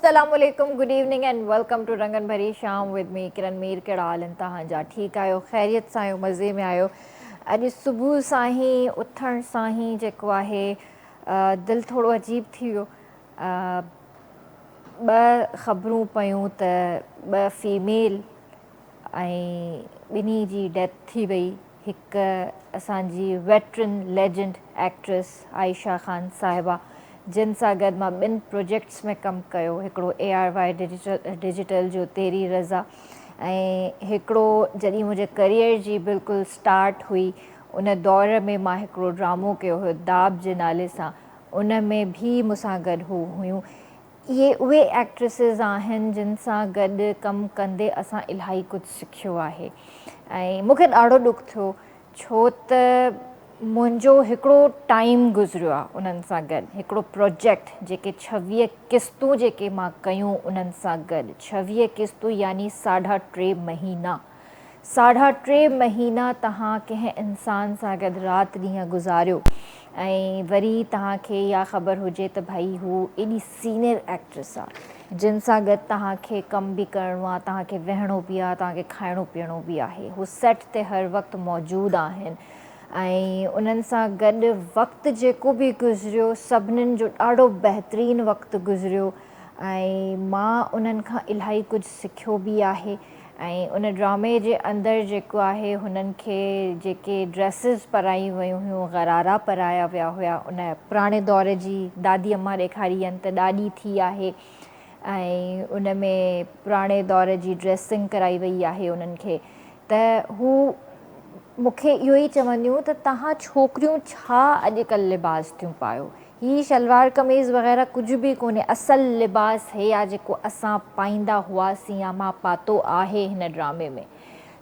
السلام عليڪم good evening and welcome to رنگن ڀري شام ود مي ڪرن مير. ڪهڙا حال آهن توهان جا؟ ٺيڪ آهيو؟ خيريت سان آهيو؟ مزي ۾ آهيو؟ اڄ صبح سان ئي اٿڻ سان ئي جيڪو آهي دل ٿورو عجيب ٿي ويو. ٻه خبرون پيون ته ٻه فيميل ۽ ٻنهي جي ڊيٿ ٿي وئي. هڪ اسان جي veteran legend actress Ayesha Khan صاحبه، جن سان گڏ مان ٻن پروجيڪٽس ۾ ڪم ڪيو، هڪڙو اي آر وائي ڊجيٽل جو تيري رضا ۽ هڪڙو جڏهن منهنجي ڪريئر جي بلڪل اسٽارٽ هئي ان دور ۾ مان هڪڙو ڊرامو ڪيو هيو داب جي نالي سان، ان ۾ به مون سان گڏ هو هيون. اهي اهي ايڪٽريسز آهن جن سان گڏ ڪم ڪندي اسان الاهي ڪجهه سکيو آهي ۽ مون کي ڏاڍو ڏک ٿيو ڇو ته منهنجو هڪڙو ٽائيم گذريو آهي انهن سان گڏ، هڪڙو پروجيڪٽ جيڪي 26 قسطون جيڪي مان ڪيون انهن سان گڏ، 26 قسطون يعني ساڍا ٽي مهينا، ساڍا ٽي مهينا توهان ڪنهن انسان سان گڏ رات ڏينهن گذاريو ۽ وري توهان کي اها خبر هجي ته ڀائي هو ايڏي سينئر ايڪٽريس آ جن سان گڏ توهان کي ڪم به ڪرڻو آ، توهان کي ويهڻو به آ، توهان کي کائڻو پيئڻو به آهي، هو سيٽ تي هر وقت موجود آهن ۽ انهن سان گڏ وقت جيڪو به گذريو سڀنين جو ڏاڍو بهترين وقت گذريو ۽ مان انهن کان الاهي ڪجهه سکيو به آهي. ۽ ان ڊرامي جي اندر جيڪو آهي هنن کي جيڪي ڊريسز پرايون ويون هيون، غرارا پرايا ويا هيا، ان پراڻي دور جي دادي امان ڏيکاري هين ته ڏاڏي ٿي آهي ۽ ان ۾ پراڻي دور جي ڊريسنگ ڪرائي وئي آهي انهن کي ته هو مون کي اهو ئي چونديون ته توهان ڇوڪريون ڇا اڄڪلهه لباس ٿيون پايو، هي شلوار قميض وغيره ڪجهه به ڪونهي، اصل لباس هي آ جيڪو اسان پائيندا هئاسين يا مان پاتو آهي هن ڊرامي ۾.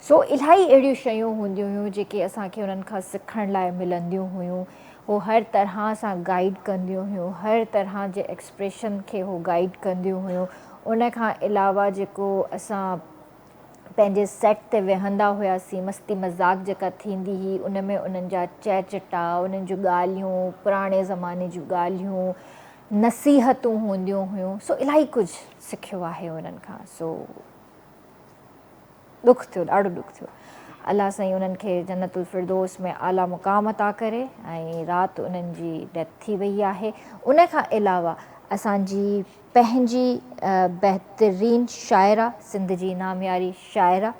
سو الاهي اهڙيون شيون هونديون هيون جيڪي اسان کي انهن کان سکڻ لاء ملنديون هيون. هو هر طرح سان گائيڊ ڪنديون هيون، هر طرح جي ايڪسپريشن کي هو گائيڊ ڪنديون هيون. ان کان علاوه جيڪو اسان پنهنجي سيٽ تي ويهندا هياسين، مستي مذاق جيڪا ٿيندي هئي ان ۾ انهن جا چهچٽا، انهن جون ڳالهيون، پراڻي زماني جون ڳالهيون، نصيحتون هونديون هيون، سو الاهي ڪجهه سکيو آهي انهن کان، سو ڏک ٿيو، ڏاڍو ڏک ٿيو. الله سائين انهن کي جنت الفردوس ۾ اعليٰ مقام عطا ڪري ۽ رات انهن جي ڊيٿ ٿي وئي آهي. ان کان علاوه اسان جي پنهنجي بهترين شاعره، سنڌ جي نامياري شاعره،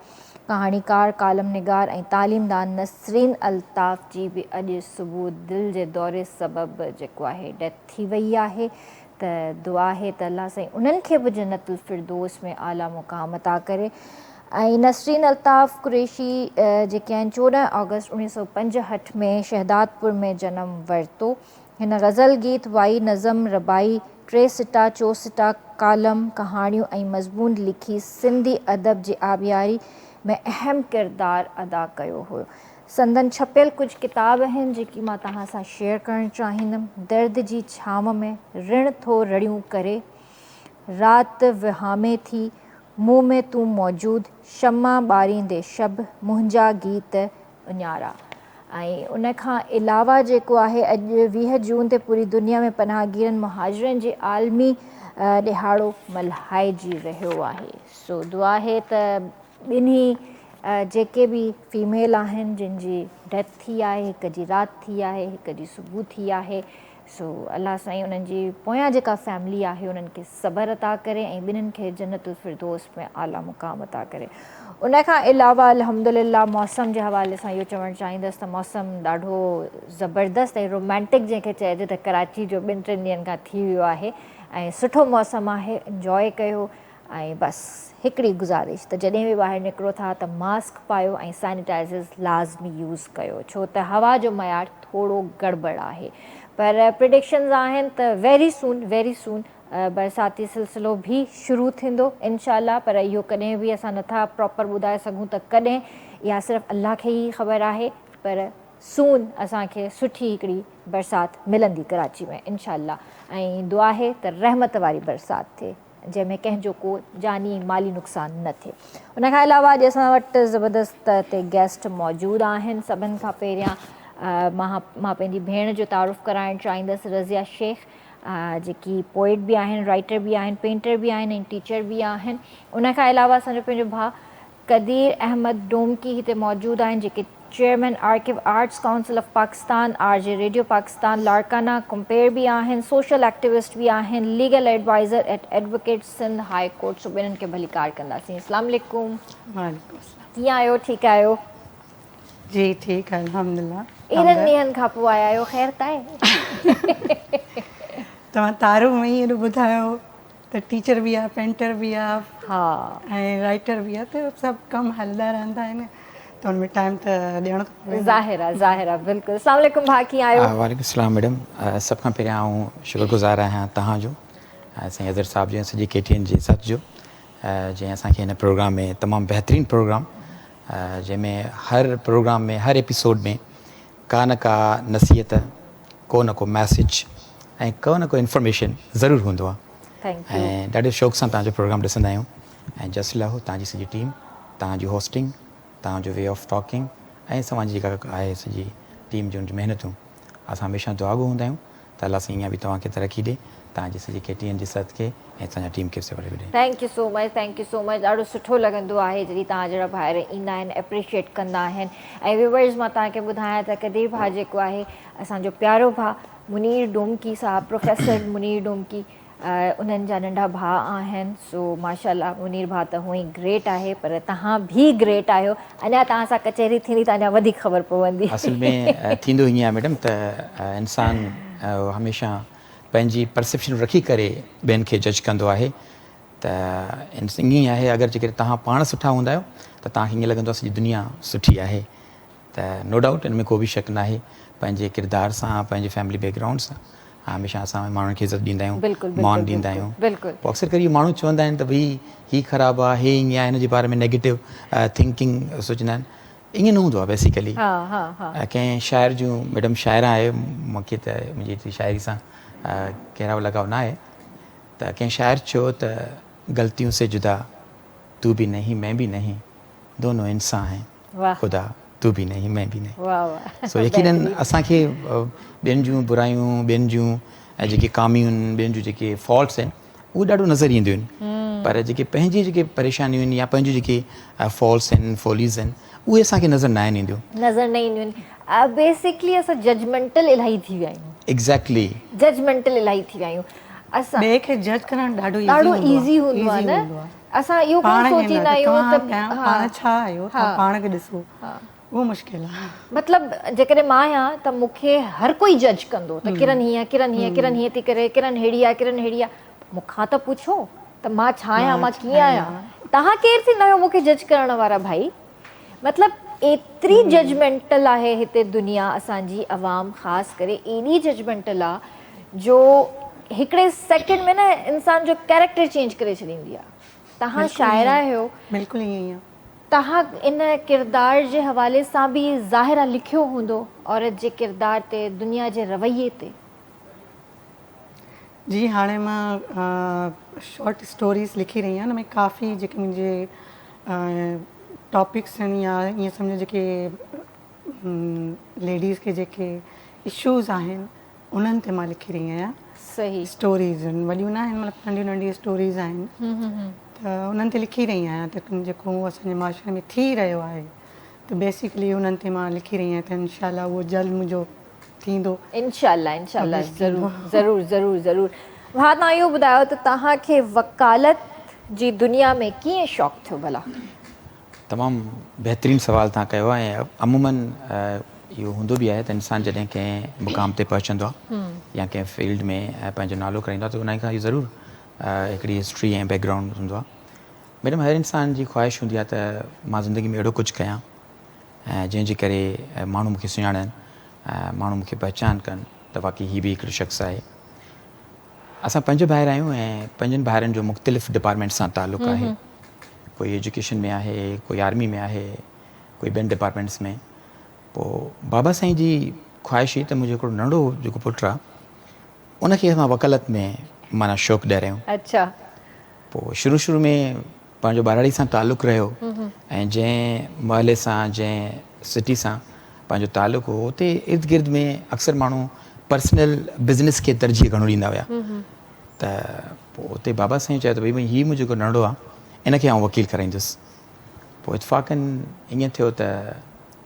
ڪهاڻيڪار، ڪالم نگار ۽ تعليمدان نسرين الطاف جي به اڄ صبح دل جي دوري سبب جيڪو آهي ڊيٿ ٿي وئي آهي ته دعا آهي ته الله سائين انهن کي به جنت الفردوس ۾ اعليٰ مقام عطا ڪري ۽ نسرين الطاف قريشي جيڪي آهن 14 آگسٽ 1965 ۾ شهدادپور ۾ جنم ورتو. هن غزل، گيت، وائي، نظم، رباعي، ٽي سٽا، چو سٽا، ڪالم، ڪهاڻيون ۽ مضمون لکي سنڌي ادب جي آبياري ۾ اهم ڪردار ادا ڪيو هيو. سندن ڇپيل ڪجهه ڪتاب آهن جيڪي مان توهان سان شيئر ڪرڻ چاهيندم، درد جي ڇانو ۾، رڻ ٿو رڙيون ڪري، رات وهامي ٿي، مون ۾ تون موجود، شمع ٻاريندي شب، منهنجا گيت اڃارا ۽ ان کان علاوه جيڪو آهي اڄ 20 جون تي پوري دنيا ۾ پناهگيرن مهاجرن جي عالمي ڏهاڙو ملهائجي رهيو آهي. سو دعا آهي ته ٻنهي جيڪي به فيميل آهن جن جي ڊيٿ ٿي آهي، هڪ جي رات ٿي آهي هڪ جي صبح ٿي آهي، سو الله سائين انهن جي پويان جيڪا فيملي آهي انهن کي صبر عطا ڪري ۽ ٻنهين کي جنت الفردوس ۾ اعليٰ مقام عطا ڪري. ان کان علاوه الحمدلله موسم جي حوالي سان اهو چوڻ چاهيندس ته موسم ڏاڍو زبردست ۽ رومانٽڪ جنهن کي چئجي ته ڪراچي جو ٻن ٽن ڏينهن کان ٿي ويو آهي ۽ سٺو موسم آهي، انجوائي ڪيو ۽ بس هڪڙي گذارش ته جڏهن به ٻاهر نڪرو ٿا ته ماسڪ پايو ۽ سينيٽائزرز لازمي يوز ڪيو ڇو ته هوا جو معيار ٿورو گڙٻڙ آهي پر پرڊڪشنز آهن ته ويري سون ويري سون برساتي سلسلو به شروع ٿيندو انشاء الله پر اهو ڪڏهن به اسان نٿا پراپر ٻڌائي سگهون ته ڪڏهن اها صرف الله کي ئي خبر آهي پر سون اسان کي سٺي هڪڙي برسات ملندي ڪراچي ۾ انشاء الله ۽ دعا آهي ته رحمت واري برسات ٿئي. جنهن ۾ ڪنهن جو ڪو جاني ۽ مالي نقصان نه ٿئي. ان کان علاوه اڄ اسان وٽ زبردست تي گيسٽ موجود آهن. سڀن کان پهريان مان مان پنهنجي ڀيڻ جو تعارف ڪرائڻ چاهيندس رضيه شيخ. جيڪي پوئٽ به آهن، رائيٽر به آهن، پينٽر به آهن ۽ ٽيچر به آهن. ان کان علاوه اسان جو پنهنجو ڀاء قدير احمد ڊومڪي هتي موجود آهن جيڪي chairman archive arts council of Pakistan, R J radio Pakistan Larkana, compere به آهن، سوشل ايڪٽيوسٽ به آهن، legal adviser at advocate Sindh high court سو ٻنهن کي ڀليڪار ڪنداسين. اسلام عليڪم. وعليڪم السلام. ڪيئن آهيو ٺيڪ آهيو؟ جي ٺيڪ آهي الحمدلله. ايڏن ڏينهن کان پوء آيا آهيو خير ته آهي؟ توهان تعارف ۾ ئي ايڏو ٻڌايو ته ٽيچر به آ پينٽر به آ ها ۽ رائيٽر به آ ته سڀ ڪم هلندا رهندا آهن ته ان ۾ ٽائيم ته ڏيڻو ٿو پوي نه. ظاهر آ ظاهر آ بلڪل اسلام عليڪم ڀاء ڪيئن آهيو؟ وعليڪم السلام ميڊم سڀ کان پهريان آئون شڪر گذار آهيان توهان جو سائين اظهر صاحب جو ۽ سڄي ڪي ٽي اين جي سٿ جو جنهن اسان کي هن پروگرام ۾ تمام بهترين پروگرام جنهن ۾ هر پروگرام ۾ هر ايپيسوڊ ۾ ڪا نه ڪا نصيحت ڪو نه ڪو ميسيج ۽ ڪو نه ڪو انفارميشن ضرور هوندو آهي ۽ ڏاڍي شوق سان توهان جو پروگرام ڏسندا آهيون ۽ جس لهو توهان جي سڄي ٽيم توهان جي هوسٽنگ توهان جو وي آف ٽاڪنگ ۽ توهان جي جيڪا آهي سڄي ٽيم جون محنتون اسان هميشه دعاگو هوندا آهيون ته الله سائين اڃا به توهان کي ترقي ڏي توهان جي سڄي ڪي ٽي اين جي سٿ کي ۽ اسان جا ٽيم کي به ڏي. Thank you so much thank you so much ڏاڍو سٺو لڳندو آهي جڏهن توهان جهڙا ڀائر ايندا آهن اپريشيئيٽ ڪندا آهن ۽ ويورز مان توهان کي ٻڌايان ته قدير ڀاء جيڪو آهي اسان جو پيارو ڀاء منير ڊومڪي صاحب پروفيسر منير ڊومڪي انهن جا ننڍا ڀاء آهن سو ماشاءالله منير ڀاء ته هونئن ئي گريٽ آهي پر توهان به گريٽ آهيو اڃا توهان سان ڪچهري ٿيندي ته اڃا وڌيڪ خبر پوندي. اصل ۾ ٿيندو ائين آهي ميڊم ته انسان هميشه پنهنجي پرسيپشن رکي ڪري ٻين کي جج ڪندو آهي ته ائين ئي آهي اگر جيڪڏهن توهان پاڻ سٺا هوندا آهيو ته توهان کي ائين لڳندو آهي سڄي دنيا سٺي آهي ته نو ڊائوٽ ان ۾ ڪو به شڪ ناهي پنهنجي ڪردار سان پنهنجي فيملي بيڪ گرائونڊ سان هميشه اسان ماڻهن کي عزت ڏيندا آهيون مان ڏيندا آهيون پوء اڪثر ڪري ماڻهو چوندا آهن ته ڀئي هي خراب آهي هي ائين آهي هن جي باري ۾ نيگيٽو ٿنڪنگ سوچيندا آهن ائين نه هوندو آهي بيسيڪلي ڪنهن شاعر جون ميڊم شاعره آهي مونکي ته منهنجي ايتري شاعري سان ڪهڙا لڳاء نه آهي ته ڪنهن شاعر چيو ته غلطيون سي جدا تو به نهين مين به نهين دونو انسان هين خدا تو به نهين مين به نهين سو يقينن اسان کي ٻين جون برايون ٻين جون جيڪي ڪاميون آهن ٻين جون جيڪي فالٽس آهن اهي ڏاڍو نظر اينديون آهن پر جيڪي پنهنجي جيڪي پريشانيون آهن يا پنهنجون جيڪي فالٽس آهن فوليز آهن اهي اسان کي نظر ناهن اينديون نظر نه اينديون آهن بيسڪلي اسان ججمينٽل الاهي ٿي ويا آهيون ايگزيڪٽلي ججمينٽل الاهي ٿي ويا آهيون اسان ٻئي کي جج ڪرڻ ڏاڍو ايزي هوندو آهي نه اسان اهو ڪونه سوچيندا آهيون ته پاڻ ڇا آهيو توهان پاڻ کي ڏسو اهو مشڪل آهي. مطلب جيڪڏهن مان آهيان ته مون کي هر ڪوئي جج ڪندو ته ڪرن هيئن ڪرن هيئن ڪرن هيئن ٿي ڪري ڪرن ههڙي آهي ڪرن ههڙي آهي مون کان ته پڇو ته مان ڇا آهيان مان ڪيئن آهيان توهان ڪير ٿيندا آهيو مون کي جج ڪرڻ وارا ڀائي مطلب ايتري ججمينٽل آهي هتي دنيا اسان جي عوام خاص ڪري ايڏي ججمينٽل آ جو هڪڙي سيڪنڊ ۾ نه انسان جو ڪيريڪٽر چينج ڪري ڇڏيندي آ تهان شاعره آهيو بلڪل ائين ئي آ تهان ان ڪردار جي حوالي سان به ظاهر آ لکيو هوندو عورت جي ڪردار تي دنيا جي رويي تي. جي هاڻي مان شارٽ اسٽوريز لکي رهي آهيان ان ۾ ڪافي جيڪي منهنجي ٽاپڪس آهن يا ائين سمجهو جيڪي ليڊيز کي جيڪي اشوز آهن انهن تي مان لکي رهي آهيان صحيح اسٽوريز آهن وڏيون نه آهن مطلب ننڍيون ننڍيون اسٽوريز آهن ته انهن تي لکي رهي آهيان ته جيڪو اسان جي معاشري ۾ ٿي رهيو آهي ته بيسيڪلي انهن تي مان لکي رهي آهيان ته انشاء الله اهو جلد منهنجو ٿيندو. انشاء الله انشاء الله ضرور ضرور ضرور ضرور ڀاء توهان اهو ٻڌايو ته توهان کي وڪالت جي دنيا ۾ ڪيئن شوق ٿيو ڀلا؟ تمام بهترين سوال توهان ڪيو آهي ۽ عموماً اهو هوندو به آهي ته انسان جڏهن ڪنهن مقام تي پهچندو آهي يا ڪنهن فيلڊ ۾ پنهنجو نالو ڪرائيندو آهي ته ان کان اهو ضرور هڪڙي هسٽري ۽ بيڪ گرائونڊ هوندو آهي ميڊم هر انسان جي خواهش هوندي آهي ته مان زندگي ۾ اهڙو ڪجهه ڪيان جنهن جي ڪري ماڻهو مون کي سڃاڻن، ماڻهو مون کي پهچان ڪن ته واقعي هي به هڪڙو شخص آهي. اسان پنج ڀائر آهيون ۽ پنجن ڀائرن جو مختلف ڊپارٽمينٽ سان تعلق آهي. ڪوئي ايجوڪيشن ۾ آهي، ڪوئي آرمي ۾ آهي، ڪوئي ٻين ڊپارٽمينٽس ۾. پوء بابا سائين جي خواهش هئي ته منهنجو هڪڙو ننڍو جيڪو پٽ آهي ان کي اسان وڪالت ۾ معنيٰ شوق ڏياريون. اڇا. پوء شروع شروع ۾ پنهنجو ٻهراڙي سان تعلق رهيو ۽ جنهن محلي سان جنهن سٽي سان پنهنجو تعلق هو اتي ارد گرد ۾ اڪثر ماڻهو پرسنل بزنس کي ترجيح گهڻو ڏيندا هيا ته پوء اتي بابا سائين چيو ته ڀئي هي منهنجو جيڪو ننڍڙو آهي ان کي آئون وڪيل ڪرائيندس. پوء اتفاقن ائين ٿيو ته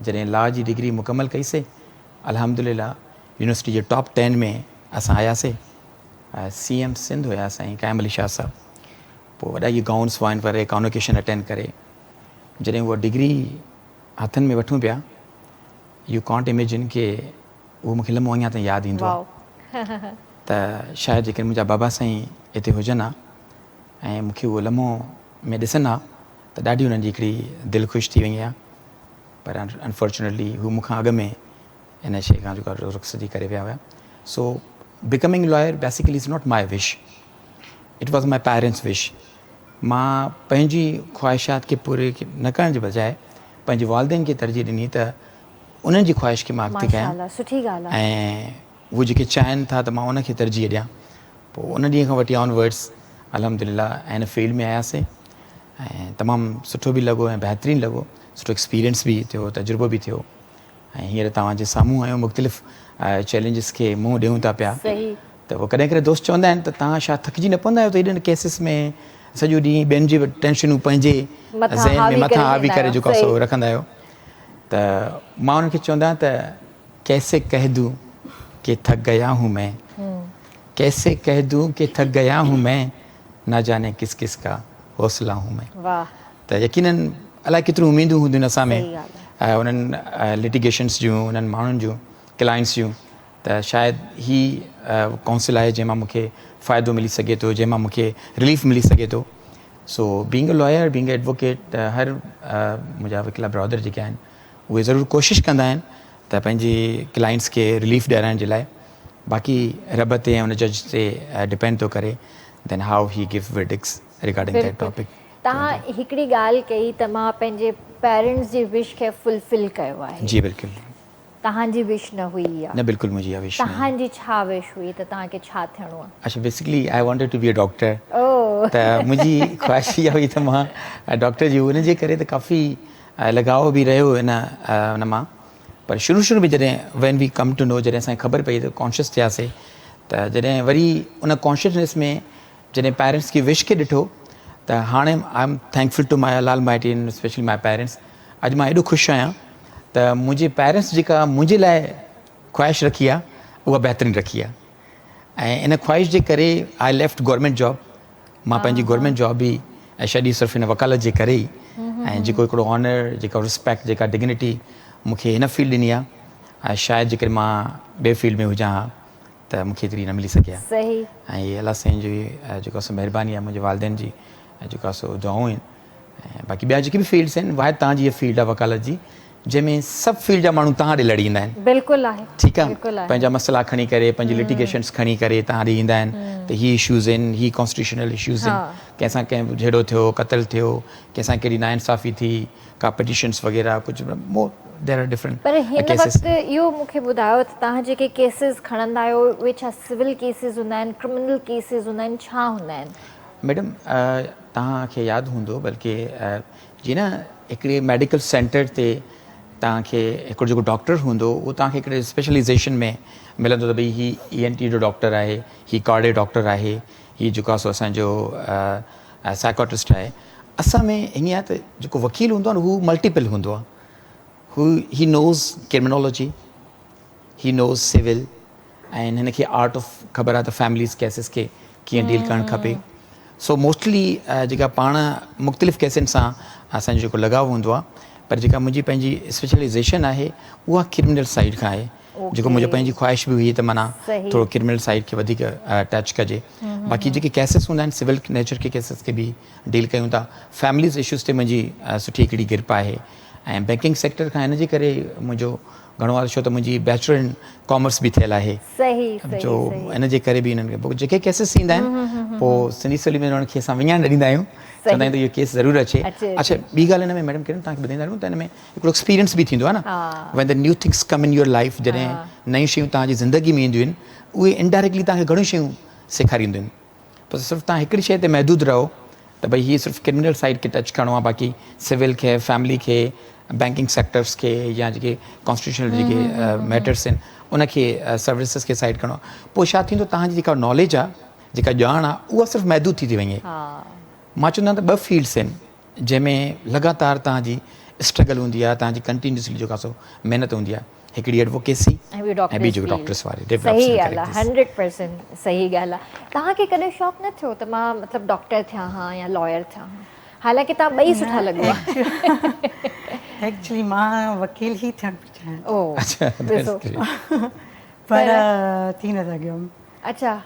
جڏهن لا جي ڊگري مڪمل ڪئي سي الحمدلله يونيورسٽي جي ٽاپ ٽين ۾ اسان آياسي. سي ايم سنڌ هيا سائين قائم علي شاهه صاحب. پوء وڏا اهي گائونس وائن پري ڪانوڪيشن اٽينڊ ڪري جڏهن اها ڊگري هٿن ۾ وٺون پيا يو ڪانٽ اميجن ڪي اهو مونکي لمحو اڃا تائين ياد ايندو آهي ته شايد جيڪڏهن منهنجا بابا سائين هتي هجن ها ۽ مونکي اهو لمحو ۾ ڏسن ها ته ڏاڍي انهن جي هڪڙي دل خوش ٿي وڃي ها پر انفارچونيٽلي هو مون کان اڳ ۾ ان شيء کان جيڪو رخصتي ڪري ويا هيا so becoming lawyer basically is not my wish it was my parents wish مان پنهنجي خواهشات کي پوري نه ڪرڻ جي بجاء پنهنجي والدين کي ترجيح ڏني ته انهن جي خواهش کي مان اڳتي ڪيان ۽ هو جيڪي چاهين ٿا ته مان ان کي ترجيح ڏيان پوء ان ڏينهن کان وٺي آن ورڊس الحمد لله هن فيلڊ ۾ آياسين ۽ تمام سٺو به لڳو ۽ بهترين لڳو سٺو ايڪسپيرينس به ٿيو تجربو به ٿيو ۽ هينئر توهان جي سامهون آهيون مختلف چئلينجز کي منهن ڏيون ٿا پيا ته پوء ڪڏهن ڪڏهن دوست چوندا آهن ته توهان ڇا ٿڪجي نه پوندا آهيو ته ايڏن ڪيسز ۾ سڄو ڏينهن ٻين جي ٽينشنون پنهنجي ذهن ۾ مٿان حاوي ڪري جيڪو سو رکندا آهيو ته مان انهن کي چوندو آهيان ته ڪيسي ڪهه دون ڪي ٿڪ گيا هون مين ڪيسي ڪهه دون ڪي ٿڪ گيا هون مين نه جاني ڪس ڪس ڪا حوصلا هون مين ته يقينن الائي ڪيتريون اميدون هونديون آهن اسان ۾ انهن لٽيگيشنس جون انهن ماڻهن جون ڪلائنٽس جون ته شايد هي ڪونسل آهي جنهن مان مون کي فائدو ملي سگهي ٿو جنهن مان مون کي رليف ملي سگهي ٿو so being a lawyer being advocate هر منهنجا وڪلا برادر جيڪي آهن اهي ضرور ڪوشش ڪندا آهن ته پنهنجي ڪلائنٽس کي رليف ڏيارائڻ جي لاء باقي رب تي ۽ ان جج تي ڊپينڊ ٿو ڪري then how he give verdicts regarding that topic. توهان هڪڙي ڳالهه ڪئي ته مان پنهنجي پيرنٽس جي وش کي فلفل ڪيو آهي. جي بلڪل. توهان جي وش نه هئي اها. نه بلڪل منهنجي اها وش نه هئي. توهان جي ڇا وش هئي ته توهان کي ڇا ٿيڻو آهي؟ اڇا basically I wanted to be a doctor ته منهنجي خواهش اها هئي ته مان ڊاڪٽر جي ان جي ڪري ته ڪافي لڳاء به رهيو ان ان مان پر شروع شروع ۾ جڏهن when we come to know جڏهن اسان کي خبر پئي ته ڪانشس ٿياسي ته جڏهن وري ان ڪانشسنيس ۾ جڏهن پيرنٽس جي وش کي ڏٺو ته هاڻي I am thankful to my Allah almighty and specially my parents اڄ مان ايڏو خوش آهيان ته منهنجي پيرنٽس جيڪا منهنجي لاء خواهش رکي آهي اها بهترين رکي آهي ۽ ان خواهش جي ڪري آء ليفٽ گورنمينٽ جاب مان پنهنجي گورنمينٽ جاب به ڇڏي صرف هن وڪالت جي ڪري ئي ۽ جيڪو هڪڙو آنر جيڪا رسپيڪٽ جيڪا ڊگنيٽي مون کي هن فيلڊ ڏني آهي شايد جيڪڏهن مان ٻئي فيلڊ ۾ هجان ها ته مون کي ايتري نه ملي سگهي ها ۽ هي الله سائين جي جيڪو سو مهرباني آهي منهنجي والدين جي جيڪو سو دعائون آهن ۽ باقي ٻيا جيڪي به فيلڊس آهن واحد تان جي فيلڊ آهي وڪالت جي جنهن ۾ سڀ فيلڊ جا ماڻهو تان ڏي لڙي ايندا آهن بلڪل آهي ٺيڪ آهي پنهنجا مسئلا کڻي ڪري پنهنجي لٽيگيشنس کڻي ڪري تان ڏي ايندا آهن ته هي اشوز آهن هي ڪانسٽيٽيوشنل اشوز آهن ڪنهن سان ڪنهن جهيڙو ٿيو قتل ٿيو ڪنهن سان ڪهڙي ناانصافي ٿي ڪا پٽيشنس وغيره ڪجهه مور there are different پر هن وقت اهو مون کي ٻڌايو ته توهان جيڪي ڪيسز کڻندا آهيو اهي ڇا سول ڪيسز هوندا آهن ڪرمنل ڪيسز هوندا آهن ڇا هوندا آهن؟ ميڊم توهان کي ياد هوندو بلڪه جي نه هڪڙي ميڊيڪل سينٽر تي توهان کي هڪڙو جيڪو ڊاڪٽر هوندو اهو توهان کي هڪڙي اسپيشلائيزيشن ۾ ملندو ته ڀئي هي اي اين ٽي جو ڊاڪٽر آهي هي ڪارڊي ڊاڪٽر آهي هي جيڪو آهي سو اسان جو سائيڪاٽرسٽ آهي اسان ۾ ائين آهي ته جيڪو وڪيل هوندو آهي نه هو ملٽيپل هوندو آهي هو هي نوز ڪرمنالاجي هي نوز سول ۽ هن کي آرٽ آف خبر آهي ته فيمليز ڪيسز کي ڪيئن ڊيل ڪرڻ کپي سو موسٽلي جيڪا پاڻ مختلف ڪيسن سان اسانجو جيڪو لڳاء هوندو آهي پر جيڪا منهنجي پنهنجي اسپيشلائزيشن آهي اها ڪرمنل سائيڊ کان آهي جيڪو منهنجو پنهنجي خواهش به هئي ته معنيٰ ٿورو ڪرمنل سائيڊ کي وڌيڪ ٽچ ڪجي باقي جيڪي ڪيسز هوندا آهن سول نيچر کي ڪيسز کي به ڊيل ڪيون ٿا فيمليز اشوز تي منهنجي سٺي هڪڙي گرپ آهي ۽ بينڪنگ سيڪٽر کان ان جي ڪري منهنجو گهڻو آهي ڇو ته منهنجي بيچلر ان ڪامرس به ٿيل آهي جو ان جي ڪري به انهن کي جيڪي ڪيسز ٿيندا آهن پوء سنڌي سولي ۾ انهن کي اسان وڃائڻ نه ڏيندا آهيون چوندا آهيون ته اهو ڪيس ضرور اچي اڇا ٻي ڳالهه هن ۾ ميڊم ڪرن توهان کي ٻڌائيندا هلون ته هن ۾ هڪڙو ايڪسپيرينس به ٿيندو آهي نه when the new things come in your life جڏهن نيون شيون توهان جي زندگي ۾ اينديون آهن اهي انڊائريڪٽلي توهان کي گهڻيون شيون سيکارينديون آهن پر صرف توهان هڪڙي شيء تي محدود رهو ته ڀئي هي صرف ڪرمنل سائيڊ کي ٽچ ڪرڻو آهي باقي سول کي فيملي کي بينڪنگ سيڪٽرس کي يا جيڪي ڪانسٽيٽيوشنل جيڪي ميٽرس آهن ان کي سروسز کي سائيڊ ڪرڻو آهي پوء ڇا ٿيندو توهان جي جيڪا ناليج آهي جيڪا ڄاڻ آهي اها صرف محدود ٿي ٿي وڃي. مان چوندو آهيان ته ٻه فيلڊس آهن جنهن ۾ لڳاتار توهان جي اسٽرگل هوندي آهي توهان جي ڪنٽينيوسلي جيڪو آهي سو محنت هوندي آهي هڪڙي ايڊووڪيسي ۽ ٻي جيڪو ڊاڪٽرس واري صحيح ڳالهه آهي 100% صحيح ڳالهه آهي توهان کي ڪڏهن شوق نه ٿيو ته مان مطلب ڊاڪٽر ٿيان ها يا لائر ٿيان ها حالانڪه توهان ٻئي سٺا لڳو ها. ايڪچولي مان وڪيل ئي ٿيڻ پئي چاهيان. او ڏسو پر ٿي نه سگهيم. اڇا.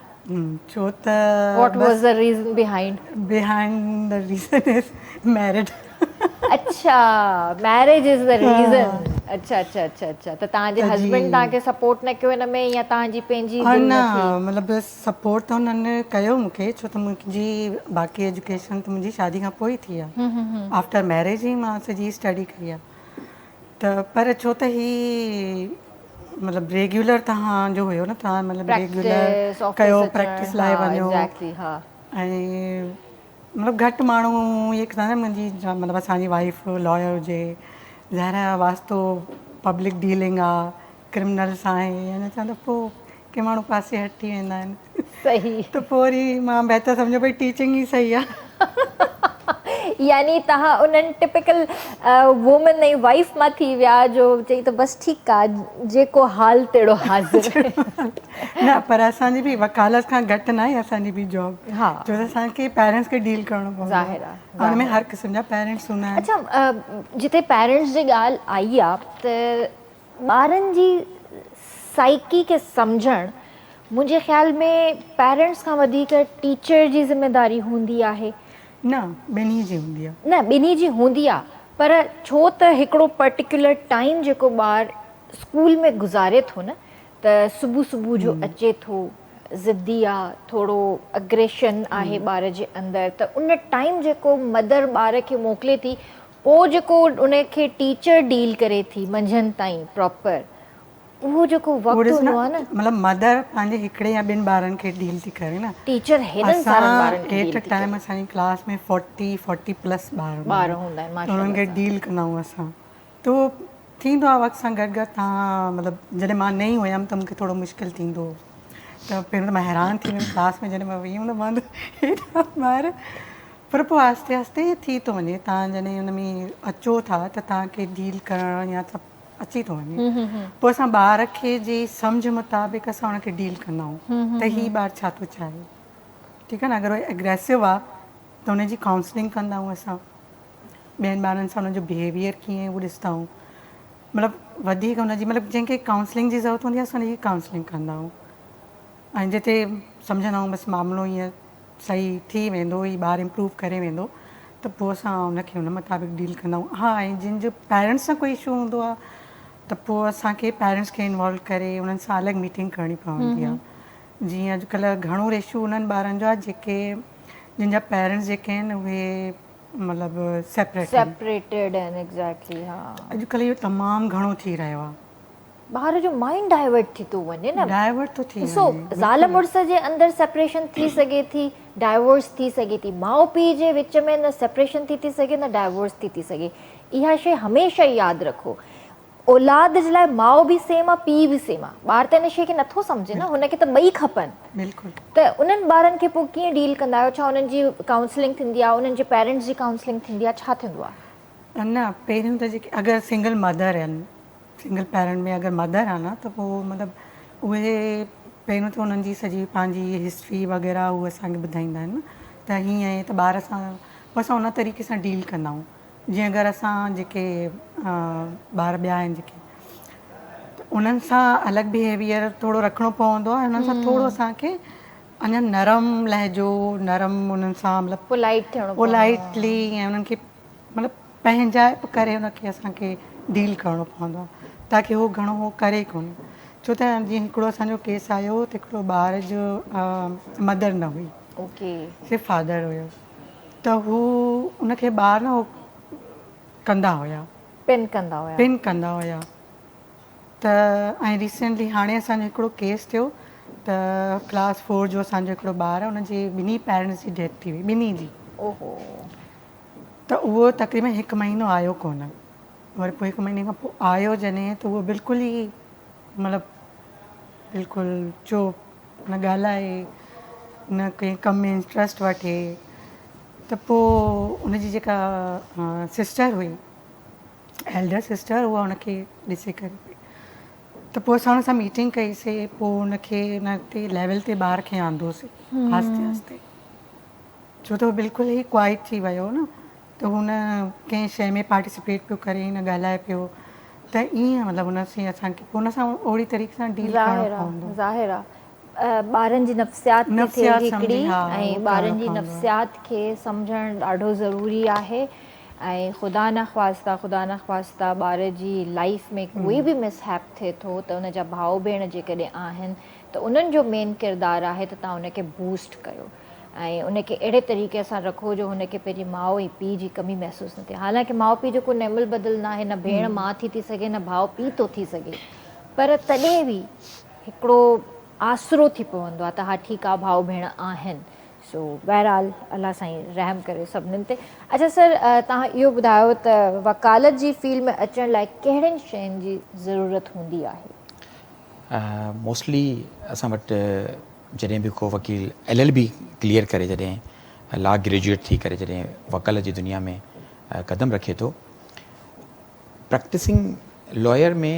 ڇو ته what was the reason behind? Behind the reason is married. اڇا ميرج is the reason. اڇا اڇا اڇا اڇا ته توهان جي هسبينڊ توهان کي سپورٽ نه ڪيو ان ۾ يا توهان جي پنهنجي دل نه ٿي؟ نه مطلب سپورٽ ته هنن ڪيو مون کي ڇو ته منهنجي باقي ايجوڪيشن ته منهنجي شادي کان پوء ئي ٿي آهي آفٽر ميرج ئي مان سڄي اسٽڊي ڪئي آهي ته پر ڇو ته هي مطلب ريگيولر توهان جو هيو نه توهان مطلب ريگيولر ڪيو پريڪٽس لاء وڃو ۽ مطلب گهٽ ماڻهو اهي ڪندا آهن منهنجي مطلب اسان جي وائيف لائر هجي ظاهر آهي واسطو پبلڪ ڊيلنگ آهي ڪرمنلس آهي يعني چوان ته پوء ڪي ماڻهو پاسي هٽي ويندا آهن. صحيح. ته پوء وري مان بهتر سمجهيو ڀئي ٽيچنگ ئي صحيح آهي. يعني توهان انهن ٽپيڪل وومن ۽ وائيف مان ٿي ويا جو چئي ته بس ٺيڪ آ جيڪو حال تهڙو حاضر. نه پر اسان جي به وڪالت کان گهٽ ناهي اسان جي به جاب. ها. ڇو ته اسان کي پيرنٽس کي ڊيل ڪرڻو پوندو آهي. ظاهر آ. ان ۾ هر قسم جا پيرنٽس هوندا آهن. اڇا جتي پيرنٽس جي ڳالهه آئي آ ته ٻارن جي سائيڪي کي سمجهڻ منهنجي خيال ۾ پيرنٽس کان وڌيڪ ٽيچر جي ذميداري هوندي آهي. نه ٻنهي جي هوندي آهي. نه ٻنهي جي هوندي آهي پر ڇو ته هڪڙو پرٽيڪيولر ٽائيم جيڪو ٻار اسڪول ۾ گذاري ٿو نه ته صبح صبح جو اچي ٿو ضدي آ ٿورو اگريشن آهي ٻار جي اندر ته ان ٽائيم جيڪو مدر ٻار کي موڪلي ٿي پوء جيڪو ان کي ٽيچر ڊيل ڪري ٿي منجهند تائين پراپر اهو جيڪو وقت هوندو آهي نه. مطلب مدر پنهنجي هڪڙي يا ٻن ٻارن کي ڊيل ٿي ڪري نه. ٽيچر هيڏن سارن ٻارن کي ڊيل ٿي ڪري. ٽائيم اسان جي ڪلاس ۾ فورٽي فورٽي پلس ٻار هوندا آهن ماشاء الله. انهن کي ڊيل ڪندا آهيون اسان ته ٿيندو آهي وقت سان گڏ گڏ تان مطلب جڏهن مان نئين هيم ته مونکي ٿورو مشڪل ٿيندو هو ته پهريون ته مان حيران ٿي ويم ڪلاس ۾ جڏهن مان وئي هيم ته مان هيڏا ٻار پر پوء آهستي آهستي ٿي ٿو وڃي تان جڏهن ان ۾ اچو ٿا ته تان کي ڊيل ڪرڻ يا سڀ اچي ٿو وڃي پوء اسان ٻار کي جي سمجهه مطابق اسان ان کي ڊيل ڪندا آهيون ته هي ٻار ڇا ٿو چاهي ٺيڪ آهي نه اگر هو اگريسو آهي ته ان جي ڪائونسلنگ ڪندا آهيون اسان ٻين ٻارن سان ان جو بهيويئر ڪيئن اهو ڏسندا آهيون مطلب وڌيڪ ان جي مطلب جنهن کي ڪائونسلنگ جي ضرورت هوندي آهي اسان ان جي ڪائونسلنگ ڪندا آهيون ۽ جتي سمجهندا آهيون بس معاملو ائين صحيح ٿي ويندو هي ٻار امپروو ڪري ويندو ته پوء اسان ان کي ان مطابق ڊيل ڪندا آهيون ها ۽ جن جو پيرنٽس سان ڪوئي اشو هوندو آهي ته پوء اسان کي پيرنٽس کي انوالو ڪري انهن سان الڳ ميٽنگ ڪرڻي پوندي آهي جيئن اڄڪلهه گهڻو ريشو انهن ٻارن جو آهي جيڪي جن جا پيرنٽس جيڪي آهن اهي مطلب سيپريٽ آهن. سيپريٽيڊ آهن ايگزيڪٽلي ها. اڄڪلهه اهو تمام گهڻو ٿي رهيو آهي. ٻار جو مائنڊ ڊائيورٽ ٿي ٿو وڃي نه. ڊائيورٽ ٿو ٿي ڏسو وڃي زال مڙس جي اندر سيپريشن ٿي سگهي ٿي ڊائيورس ٿي سگهي ٿي ماء پيء جي وچ ۾ نه سيپريشن ٿي ٿي سگهي نه ڊائيورس ٿي ٿي سگهي اها شي هميشه ياد رکو اولاد جي لاء ماء به سيم آ پيء به سيم آ ٻار ته ان شي کي نٿو سمجهي نه هن کي ته ٻئي کپن بلڪل ته انهن ٻارن کي پوء ڪيئن ڊيل ڪندا آهيو ڇا انهن جي ڪائونسلنگ ٿيندي آ انهن جي پيرنٽس جي ڪائونسلنگ ٿيندي آ ڇا ٿيندو آ؟ نه پهريون ته جيڪي اگر سنگل مدر آهن سنگل پيرنٽ ۾ اگر مدر آ نه ته پوء مطلب اهي پهريون ته انهن جي سڄي پنهنجي هسٽري وغيره هو اسان کي ٻڌائيندا آهن نه ته هيئن آهي ته ٻار سان پوء اسان ان طريقي سان ڊيل ڪندا آهيون جيئن اگر اسان جيڪي ٻار ٻيا آهن جيڪي ته انهن سان الڳ بهيويئر ٿورو رکڻو پوندو آهي انهن سان ٿورو اسان کي اڃا نرم لهجو نرم انهن سان مطلب پولائيٽ ٿيڻو پوندو پولائيٽلي ۽ انهن کي مطلب پنهنجائپ ڪري ان کي اسان کي ڊيل ڪرڻو پوندو آهي تاڪي هو گهڻو هو ڪري ڪونه ڇو ته جيئن هڪڙو اسان جو ڪيس آيو ته هڪڙو ٻار جو مدر نه هئي اوڪي صرف فادر هيو ته هو ان کي ٻار نه هو ڪندا هيا. پن ڪندا هيا. پن ڪندا هيا ته ۽ ريسينٽلي هاڻي اسان جو هڪڙو ڪيس ٿيو ته ڪلاس فور جو اسان جو هڪڙو ٻار ان جي ٻنهي پيرنٽس جي ڊيٿ ٿي وئي ٻنهي جي. اوهو. ته اهو تقريبن هڪ مهينو آيو ڪونه وري پوء هڪ مهيني کان پوء آيو جڏهن ته اهو بلڪل ئي مطلب بلڪل چپ نه ڳالهائي نه ڪنهن ڪم ۾ انٽرسٽ وٺي ته پوء ان جي جيڪا سسٽر هئي ايلڊر سسٽر اها ان کي ڏسي ڪري پئي ته پوء اسان ان سان ميٽنگ ڪئي سي پوء ان کي ان تي ليول تي ٻار کي آندو سي آهستي آهستي ڇو ته هو بلڪل ئي ڪوائٽ ٿي ويو نه ته هو نه ڪنهن شيء ۾ پارٽيسپيٽ پيو ڪري نه ڳالهائي پيو ته ائين مطلب ان سين اسان کي پوء ان سان اوڙي طريقي سان ڊيل ڪرڻو پوندو. ظاهر آ ٻارن جي نفسيات ٿي ٿئي هڪڙي ۽ ٻارن جي نفسيات کي سمجهڻ ڏاڍو ضروري آهي ۽ خدا نخواسته خدا نخواسته ٻار جي لائيف ۾ ڪوئي به مس هيپ ٿئي ٿو ته ان جا ڀاء ڀيڻ جيڪڏهن آهن ته انهن جو مين ڪردار آهي ته توهان ان کي بوسٽ ڪيو ۽ ان کي اهڙي طريقي سان رکو جو هن کي پنهنجي ماء ۽ پيء جي ڪمي محسوس نه ٿئي. حالانڪه ماء پيء جو ڪو نعم البدل ناهي، نه ڀيڻ ماء ٿي ٿي سگهي نه ڀاء پيء ٿو ٿي سگهي پر تڏهن به هڪڙو آسرو ٿي پوندو آهي ته ها ٺيڪ آهي ڀاء ڀيڻ آهن. سو بهرحال الله سائين رحم ڪري سڀنين تي. اڇا سر توهان اهو ٻڌايو ته وڪالت جي فيلڊ ۾ اچڻ لاء ڪهڙين شين جي ضرورت هوندي آهي؟ موسٽلي اسان وٽ جڏهن به ڪو وڪيل ايل ايل بي ڪليئر ڪري جڏهن لا گريجوئيٽ ٿي ڪري جڏهن وڪالت جي دنيا ۾ قدم رکي ٿو پريڪٽسنگ لائر ۾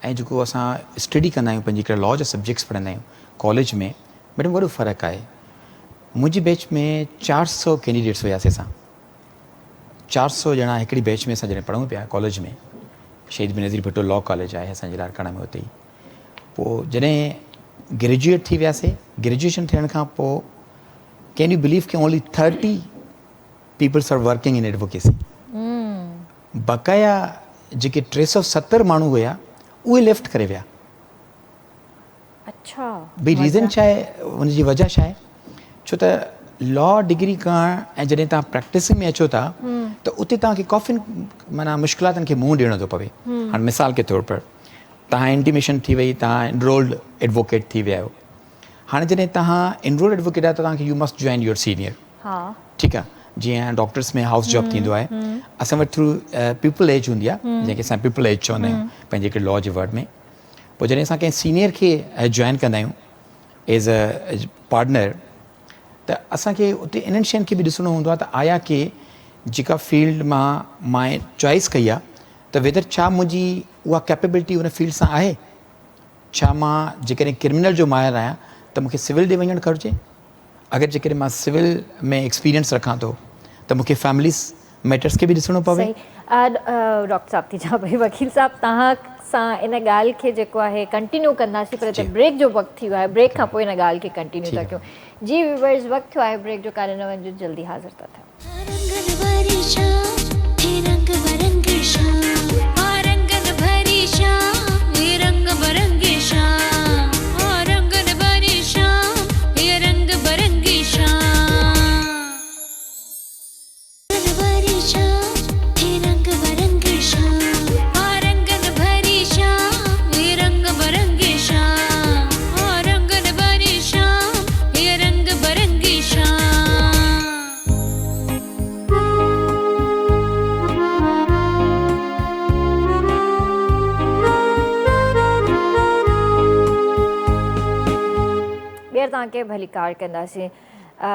۽ جيڪو اسان اسٽڊي ڪندا آهيون پنهنجي هڪڙا لا جا سبجيڪٽس پڙهندا آهيون ڪاليج ۾ ميڊم وڏو فرق آهي منهنجي بيچ ۾ 400 ڪينڊيڊيٽس هياسي اسان 400 ڄڻا هڪڙي بيچ ۾ اسان جڏهن پڙهون پيا ڪاليج ۾ شهيد بينظير ڀٽو لا ڪاليج آهي اسان جي لاڙڪاڻا ۾ اتي ئي پوء جڏهن گريجوئيٽ ٿي وياسي گريجوئيشن ٿيڻ کان پوء ڪين you believe K only 30 peoples are working in advocacy بقايا جيڪي 370 ماڻهو هيا اهي ليفٽ ڪري ويا. اڇا. ڀئي ريزن ڇا آهي ان جي وجه ڇا آهي ڇو ته لا ڊگري ڪرڻ ۽ جڏهن توهان پريڪٽسنگ ۾ اچو ٿا ته اتي توهان کي ڪافي معنيٰ مشڪلاتن کي منهن ڏيڻو ٿو پوي هاڻي مثال ڪي طور پر توهان انٽيميشن ٿي وئي توهان انرولڊ ايڊووڪيٽ ٿي ويا آهيو هاڻي جڏهن توهان انرولڊ ايڊووڪيٽ آهيو ته توهان کي you must join your senior ٺيڪ آهي جيئن ڊاڪٽرس ۾ هائوس جاب ٿيندو آهي اسان وٽ ٿرو پيپل ايج هوندي آهي جنهن کي اسان پيپل ايج چوندا آهيون پنهنجي هڪڙي لا جي ورڊ ۾ پوء جڏهن اسان ڪنهن سينيئر کي جوائن ڪندا آهيون ايز اي پارٽنر ته اسان کي اتي انهن شين کي به ڏسڻو هوندو آهي ته آيا ڪي جيڪا فيلڊ مان مان چوائس ڪئي آهي ته ويدر ڇا منهنجي اها ڪيپيبلٽي ان فيلڊ سان آهي ڇا مان جيڪڏهن ڪرمنل جو ماهر آهيان ته مونکي سول ڏي وڃڻ گهرجي اگر جيڪڏهن مان سول ۾ ايڪسپيرينس رکان ٿو ته مونکي فيمليز ميٽرس کي به ڏسڻو پوي. صحيح ڊاڪٽر صاحب ٿي چوان پئي وڪيل صاحب توهان سان ان ڳالهه کي جيڪو آهي ڪنٽينيو ڪنداسين پر هتي بريڪ جو وقت ٿي ويو آهي بريڪ کان پوء ان ڳالهه کي ڪنٽينيو ٿا ڪيون جي ويورز وقت ٿيو آهي بريڪ جو ڪاري نه وڃجو جلدي حاضر ٿا ٿيون. رنگن ڀري شام هي رنگ برنگي شام ها رنگن ڀري شام هي رنگ برنگي شام ها رنگن ڀري شام هي رنگ برنگي شام. ٻيهر توهان کي ڀليڪار ڪنداسين.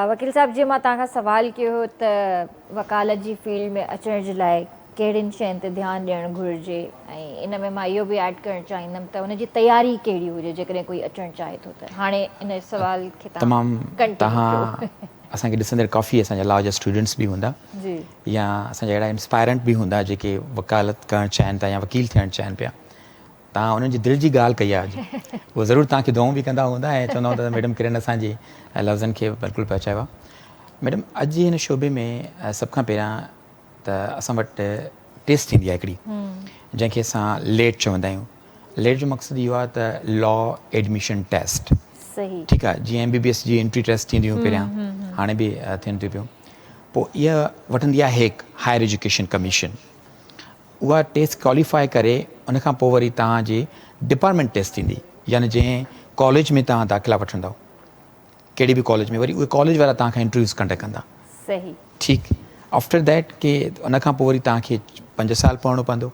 وڪيل صاحب جيئن مان توهان کان سوال ڪيو هو ته وڪالت جي فيلڊ ۾ اچڻ جي لاء ڪهڙين شين تي ڌيان ڏيڻ گهرجي ۽ ان ۾ مان اهو به ايڊ ڪرڻ چاهيندم ته ان جي تياري ڪهڙي هجي جيڪڏهن ڪوئي اچڻ چاهي ٿو ته هاڻي ان سوال کي توهان تمام ڪنٽينيو توهان ڪيو. اسان کي ڏسندڙ ڪافي اسان جا لا جا اسٽوڊنٽس به هوندا جي يا اسان جا اهڙا انسپائرنٽ به هوندا جيڪي وڪالت ڪرڻ چاهين ٿا يا وڪيل ٿيڻ چاهين پيا توهان انهن جي دل جي ڳالهه ڪئي آهي اڄ اهي ضرور توهان کي دعائون به ڪندا هوندا ۽ چوندا هوندا ته ميڊم ڪرن اسان جي لفظن کي بلڪل پهچايو آهي. ميڊم اڄ جي هن شعبي ۾ سڀ کان پهريان ته اسان وٽ ٽيسٽ ٿيندي آهي هڪڙي جنهن کي اسان ليٽ چوندا آهيون. ليٽ جو مقصد اهو آهي ته لا ايڊميشن ٽيسٽ ٺيڪ آهي جيئن ايم بي بي ايس جي انٽري ٽيسٽ ٿيندي هيون پهريان هاڻي به ٿين ٿيون پيون پوء اها وٺندي آهي هيڪ هائر ايجوڪيشن ڪميشن اها ٽيسٽ ڪواليفائي ڪري ان کان پوء وري توهان جي ڊپارٽمينٽ ٽيسٽ ٿيندي يعني جنهن ڪاليج ۾ توهان داخلا وٺندؤ ڪهڙي به ڪاليج ۾ وري اهي ڪاليج وارا توهان کان انٽرويوز ڪنڊڪٽ ڪندا صحيح ٺيڪ آفٽر that ڪي ان کان پوء وري توهان کي 5 سال پڙهڻو پوندو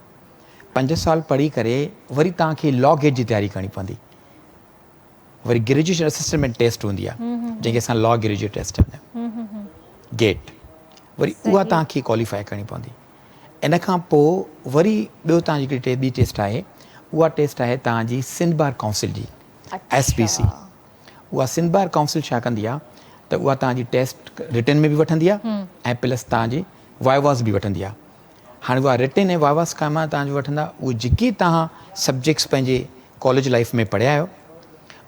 5 سال پڙهي ڪري وري توهان کي لا گيٽ جي تياري ڪرڻي پوندي. وري گريجوئيشن اسسٽنٽ ۾ ٽيسٽ هوندي آهي جنهن کي اسان لا گريجوئيٽ ٽيسٽ چوندا آهيون گيٽ وري اها توهان کي ڪواليفائي ڪرڻي پوندي ان کان پوء وري ٻيو توهان جي هڪڙي ٻي ٽيسٽ آهي اها ٽيسٽ آهي توهان جي سنڌ بار ڪائونسل جي ايس بي سي اها سنڌ بار ڪائونسل ڇا ڪندي آهي ته اها توهان جي ٽيسٽ رٽن ۾ به وٺندي آهي ۽ پلس توهان جي وائيواس به وٺندي آهي هاڻي اها رٽن ۽ وائيواس ڪا مان توهان جو وٺندا اهي جيڪي توهان سبجيڪٽس پنهنجي ڪاليج لائيف ۾ پڙهيا آهيو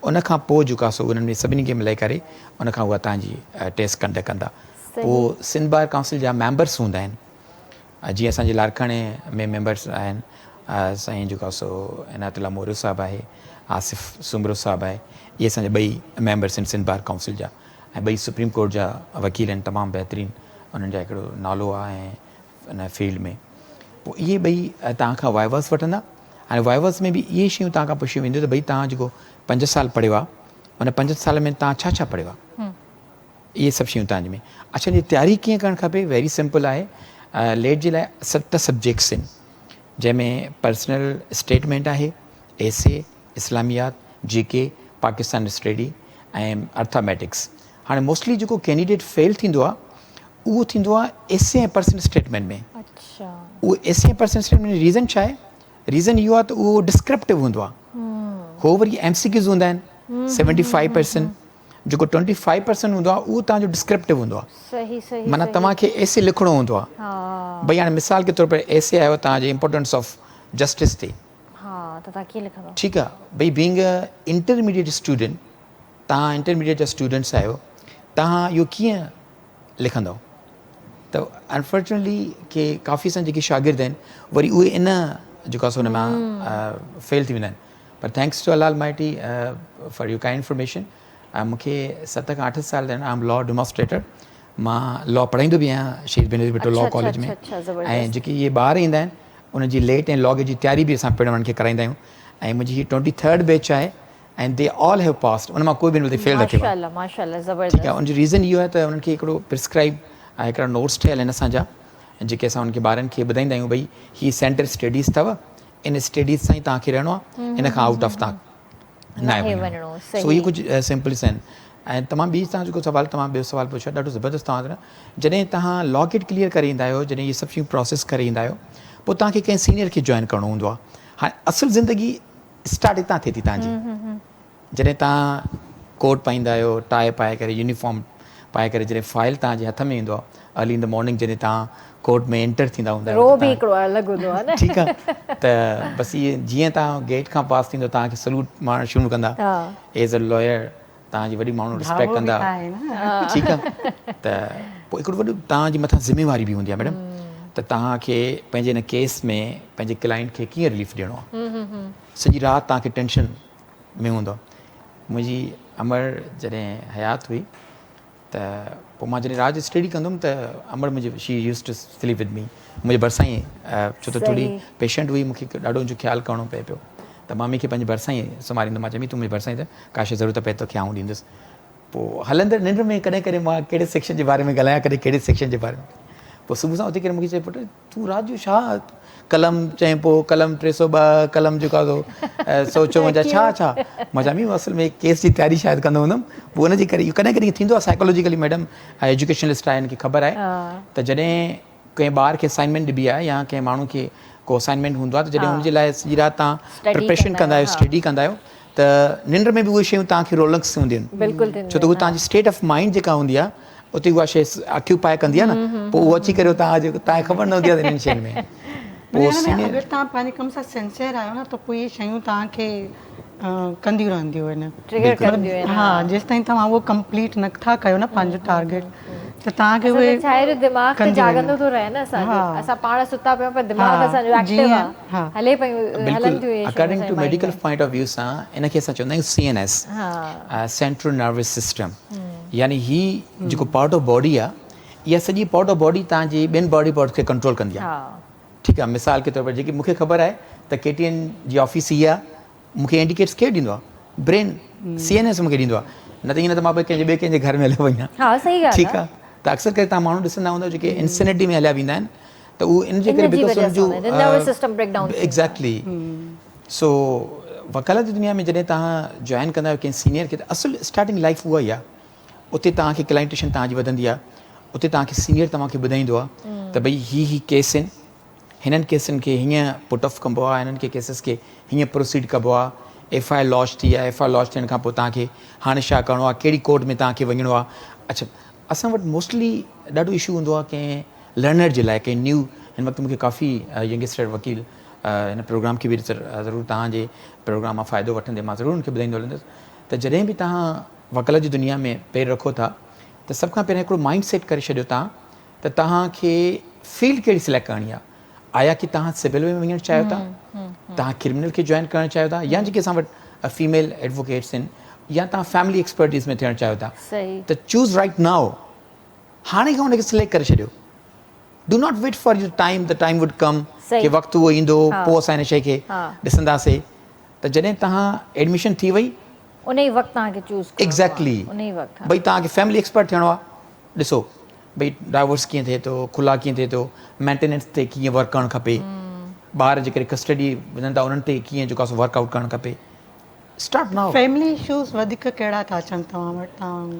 ان کان پوء جيڪو آهي سو انهن ۾ سڀني کي ملائي ڪري ان کان اها توهان جي ٽيسٽ ڪنڊڪٽ ڪندا پوء سنڌ بار ڪائونسل جا ميمبرس هوندا آهن جيئن اسان جي لاڙڪاڻي ۾ ميمبرس آهن سائين جيڪو آهي سو عنايت الله موريو صاحب آهي آصف سومرو صاحب آهي اهي اسان جا ٻئي ميمبرس آهن سنڌ بار ڪائونسل جا ۽ ٻئي سپريم ڪورٽ جا وڪيل آهن تمام بهترين انهن جا هڪڙو نالو آهي ۽ ان فيلڊ ۾ پوء اهي ٻئي توهان کان وائيواس وٺندا ۽ وائيواس ۾ به اهي شيون توهان کان پڇيون وينديون ته ڀئي توهان جيڪو پنج سال پڙهيو آهي ان پنج سال ۾ توهان ڇا ڇا پڙهيو آهي اهي سڀ شيون توهان جي ۾ اڇا جي تياري ڪيئن ڪرڻ کپي ويري سمپل آهي ليٽ جي لاء ست سبجيڪٽس آهن جنهن ۾ پرسنل اسٽيٽمينٽ آهي ايسي اسلاميات جي ڪي پاڪستان اسٽڊي ۽ ارٿاميٽڪس هاڻي موسٽلي جيڪو ڪينڊيڊيٽ فيل ٿيندو آهي اهو ٿيندو آهي ايسي ۽ پرسنل اسٽيٽمينٽ ۾ اهو ايسي ۽ پرسنل اسٽيٽمينٽ ۾ ريزن ڇا آهي ريزن اهو آهي ته اهو ڊسڪرپٽو هوندو آهي هو وري ايم سي ڪيوز هوندا آهن 75% جيڪو 25% هوندو آهي اهو توهان جو ڊسڪرپٽو هوندو آهي صحيح صحيح معنيٰ توهان کي ايسي لکڻو هوندو آهي ڀئي هاڻي مثال ڪي طور پر ايسي آيو توهان جي امپورٽنس آف جسٽس تي ها ته توهان ڪيئن لکندو ٺيڪ آهي ڀئي بينگ ا انٽرميڊيٽ اسٽوڊنٽ توهان انٽرميڊيٽ جا اسٽوڊنٽس آهيو توهان اهو ڪيئن لکندو ته انفارچونيٽلي ڪي ڪافي اسان جيڪي شاگرد آهن وري اهي ان جيڪو آهي سو ان مان فيل ٿي ويندا آهن پر thanks to Allah almighty for your kind information مون کي ست کان اٺ سال ٿيا آهن I M لا ڊيمانسٽريٽر مان لا پڙهائيندو به آهيان شهيد بينظير ڀٽو لا ڪاليج ۾ ۽ جيڪي اهي ٻار ايندا آهن انهن جي ليٽ ۽ لاگ جي تياري به اسان پڻ انهن کي ڪرائيندا آهيون ۽ منهنجي هي ٽوئنٽي ٿرڊ بيچ آهي ۽ the all have passed ان مان ڪوئي به هن مهل فيل نه ٿيو آهي ماشاءالله زبردست ٺيڪ آهي ان جو ريزن اهو آهي ته انهن کي هڪڙو پرسڪرائب هڪڙا نوٽس ٺهيل آهن اسان جا جيڪي اسان انهن کي ٻارن کي ٻڌائيندا آهيون ڀئي هي سينٽر اسٽڊيز اٿو ان اسٽڊيز سان ئي توهان کي رهڻو آهي ان کان آئوٽ آف توهان ناهي وڃڻو سو اهي ڪجهه سمپلس آهن ۽ تمام ٻي توهان جيڪو سوال تمام ٻيو سوال پڇيو ڏاڍو زبردست توهان جڏهن توهان لا گيٽ ڪليئر ڪري ايندا آهيو جڏهن اهي سڀ شيون پروسيس ڪري ايندا آهيو پوء توهان کي ڪنهن سينيئر کي جوائن ڪرڻو هوندو آهي هاڻي اصل زندگي اسٽارٽ هتان ٿئي ٿي توهان جي جڏهن توهان ڪوٽ پائيندا آهيو ٽاء پائي ڪري يونيفارم پائي ڪري جڏهن فائل توهان جي هٿ ۾ ايندو آهي ارلي ان the morning جڏهن توهان ڪورٽ ۾ انٽر ٿيندا هوندا آهيو رو به هڪڙو الڳ هوندو آهي نه ٺيڪ آهي ته بس اهي جيئن توهان گيٽ کان پاس ٿيندو توهان کي سلوٽ مارڻ شروع ڪندا ايز اي لائر توهان جي وڏي ماڻهو ريسپيڪٽ ڪندا ٺيڪ آهي ته پوء هڪڙو وڏو توهان جي مٿان ذميواري به هوندي آهي ميڊم ته توهان کي پنهنجي ان ڪيس ۾ پنهنجي ڪلائنٽ کي ڪيئن رليف ڏيڻو آهي سڄي رات توهان کي ٽينشن ۾ هوندو منهنجي امڙ جڏهن حيات هئي ته پوء مان جڏهن رات جو اسٽڊي ڪندو هوم ته امڙ منهنجي she used to sleep with me منهنجي ڀرسان ئي ڇو ته ٿوري پيشنٽ هئي مونکي ڏاڍو ان جو خيال ڪرڻو پئي پيو ته مامي کي پنهنجي ڀرسان ئي سمهاريندو مان چيم تون منهنجي ڀرسان ئي ته ڪا شي ضرورت پئي توکي آئون ڏيندس پوء هلندڙ ننڊ ۾ ڪڏهن ڪڏهن مان ڪهڙي سيڪشن جي باري ۾ ڳالهايان ڪڏهن ڪهڙي سيڪشن جي باري ۾ پوء صبح سان اٿي ڪري مونکي چئي پٽ تون رات جو ڇا قلم چئين پوء قلم 302 قلم جيڪو آهي سو 154 ڇا ڇا مان چيم اصل ۾ ڪيس جي تياري شايد ڪندو هوندم پوء ان جي ڪري ڪڏهن ڪڏهن ٿيندو آهي سائيڪولوجيڪلي ميڊم ايجوڪيشنلسٽ آهي ان کي خبر آهي ته جڏهن ڪنهن ٻار کي اسائنمينٽ ڏبي آهي يا ڪنهن ماڻهو کي ڪو اسائنمينٽ هوندو آهي ته جڏهن ان جي لاء سڄي رات توهان پريپريشن ڪندا آهيو اسٽڊي ڪندا آهيو ته ننڊ ۾ به اهي شيون توهان کي رولنگس هونديون آهن ڇو ته اهي توهان جي اسٽيٽ آف مائنڊ جيڪا هوندي آهي اتي اها شيء آڪيوپائي ڪندي آهي نه پوء اهو اچي ڪري توهان جي توهان کي خبر نه هوندي آهي انهن شين ۾ پوء سينيئر اگر توهان پنهنجي ڪم سان سنسيئر آهيو نه ته پوء اهي شيون توهان کي ڪنديون رهنديون آهن ٽرگر ڪنديون آهن ها جيستائين توهان اهو ڪمپليٽ نه ٿا ڪيو نه پنهنجو ٽارگيٽ ته توهان کي اهي ڇا آهي دماغ ته جاڳندو ٿو رهي نه اسان جو اسان پاڻ ستا پيا پر دماغ اسان جو ايڪٽو آهي هلي پيون هلن ٿيون اهي شيون according to medical point of view سان ان کي اسان چوندا آهيون C N S central nervous system يعني هي جيڪو پارٽ آف باڊي آ اها سڄي پارٽ آف باڊي توهان جي ٻين باڊي پارٽس کي ڪنٽرول ڪندي آ ٺيڪ آ مثال ڪي طور پر جيڪي مونکي خبر آهي ته ڪي ٽي اين جي آفيس هي آ مونکي انڊيڪيٽس ڪير ڏيندو آ برين سي اين ايس مونکي ڏيندو آ نه ته ائين نه ته مان به ڪنهن جي ٻئي ڪنهن جي گهر ۾ هليو وڃان ها صحيح ڳالهه ٺيڪ آ ته اڪثر ڪري توهان ماڻهو ڏسندا هوندا جيڪي انسينٽي ۾ هليا ويندا آهن ته اهو ان جي ڪري because ان جو nervous system break down exactly so وڪالت جي دنيا ۾ جڏهن توهان جوائن ڪندا آهيو ڪنهن سينيئر کي ته اصل اسٽارٽنگ لائف اها ئي آهي اتي توهان کي ڪلائنٽيشن توهان جي وڌندي آهي اتي توهان کي سينيئر توهان کي ٻڌائيندو آهي ته ڀئي هي هي ڪيس آهن هنن ڪيسن کي هيئن پٽ آف ڪبو آهي هنن کي ڪيسز کي هيئن پروسيڊ ڪبو آهي ايف I R launch ٿي آهي ايف I R launch ٿيڻ کان پوء توهان کي هاڻي ڇا ڪرڻو آهي ڪهڙي ڪورٽ ۾ توهان کي وڃڻو آهي اڇا اسان وٽ موسٽلي ڏاڍو اشو هوندو آهي ڪنهن لرنر جي لاء ڪنهن نيو هن وقت مونکي ڪافي ينگسٽر وڪيل هن پروگرام کي به ضرور توهان جي پروگرام مان فائدو وٺندي مان ضرور ان کي ٻڌائيندو هلندس ته جڏهن به توهان وڪالت جي دنيا ۾ پير رکو ٿا ته سڀ کان پهريان هڪڙو مائنڊ سيٽ ڪري ڇڏيو توهان ته توهان کي فيلڊ ڪهڙي سليڪٽ ڪرڻي آهي آيا ڪي توهان سول ۾ وڃڻ چاهيو ٿا توهان ڪرمنل کي جوائن ڪرڻ چاهيو ٿا يا جيڪي اسان وٽ فيميل ايڊووڪيٽس آهن يا توهان فيملي ايڪسپرٽيز ۾ ٿيڻ چاهيو ٿا ته چوز رائٽ now هاڻي کان ان کي سليڪٽ ڪري ڇڏيو do not wait for your time the time would come ڪي وقت اهو ايندو پوء اسان هن شي کي ڏسنداسي ته جڏهن توهان ايڊميشن ٿي وئي ان ئي وقت توهان کي چوز ڪرڻو آهي ان ئي وقت ڀئي توهان کي فيملي ايڪسپرٽ ٿيڻو آهي ڏسو ڀئي ڊائيورس ڪيئن ٿئي ٿو خلا ڪيئن ٿئي ٿو مينٽيننس تي ڪيئن ورڪ ڪرڻ کپي ٻار جيڪڏهن ڪسٽڊي وڃن ٿا انهن تي ڪيئن جيڪو آهي سو ورڪ آئوٽ ڪرڻ کپي اسٽارٽ now. Family issues وڌيڪ ڪهڙا ٿا اچن توهان وٽ توهان.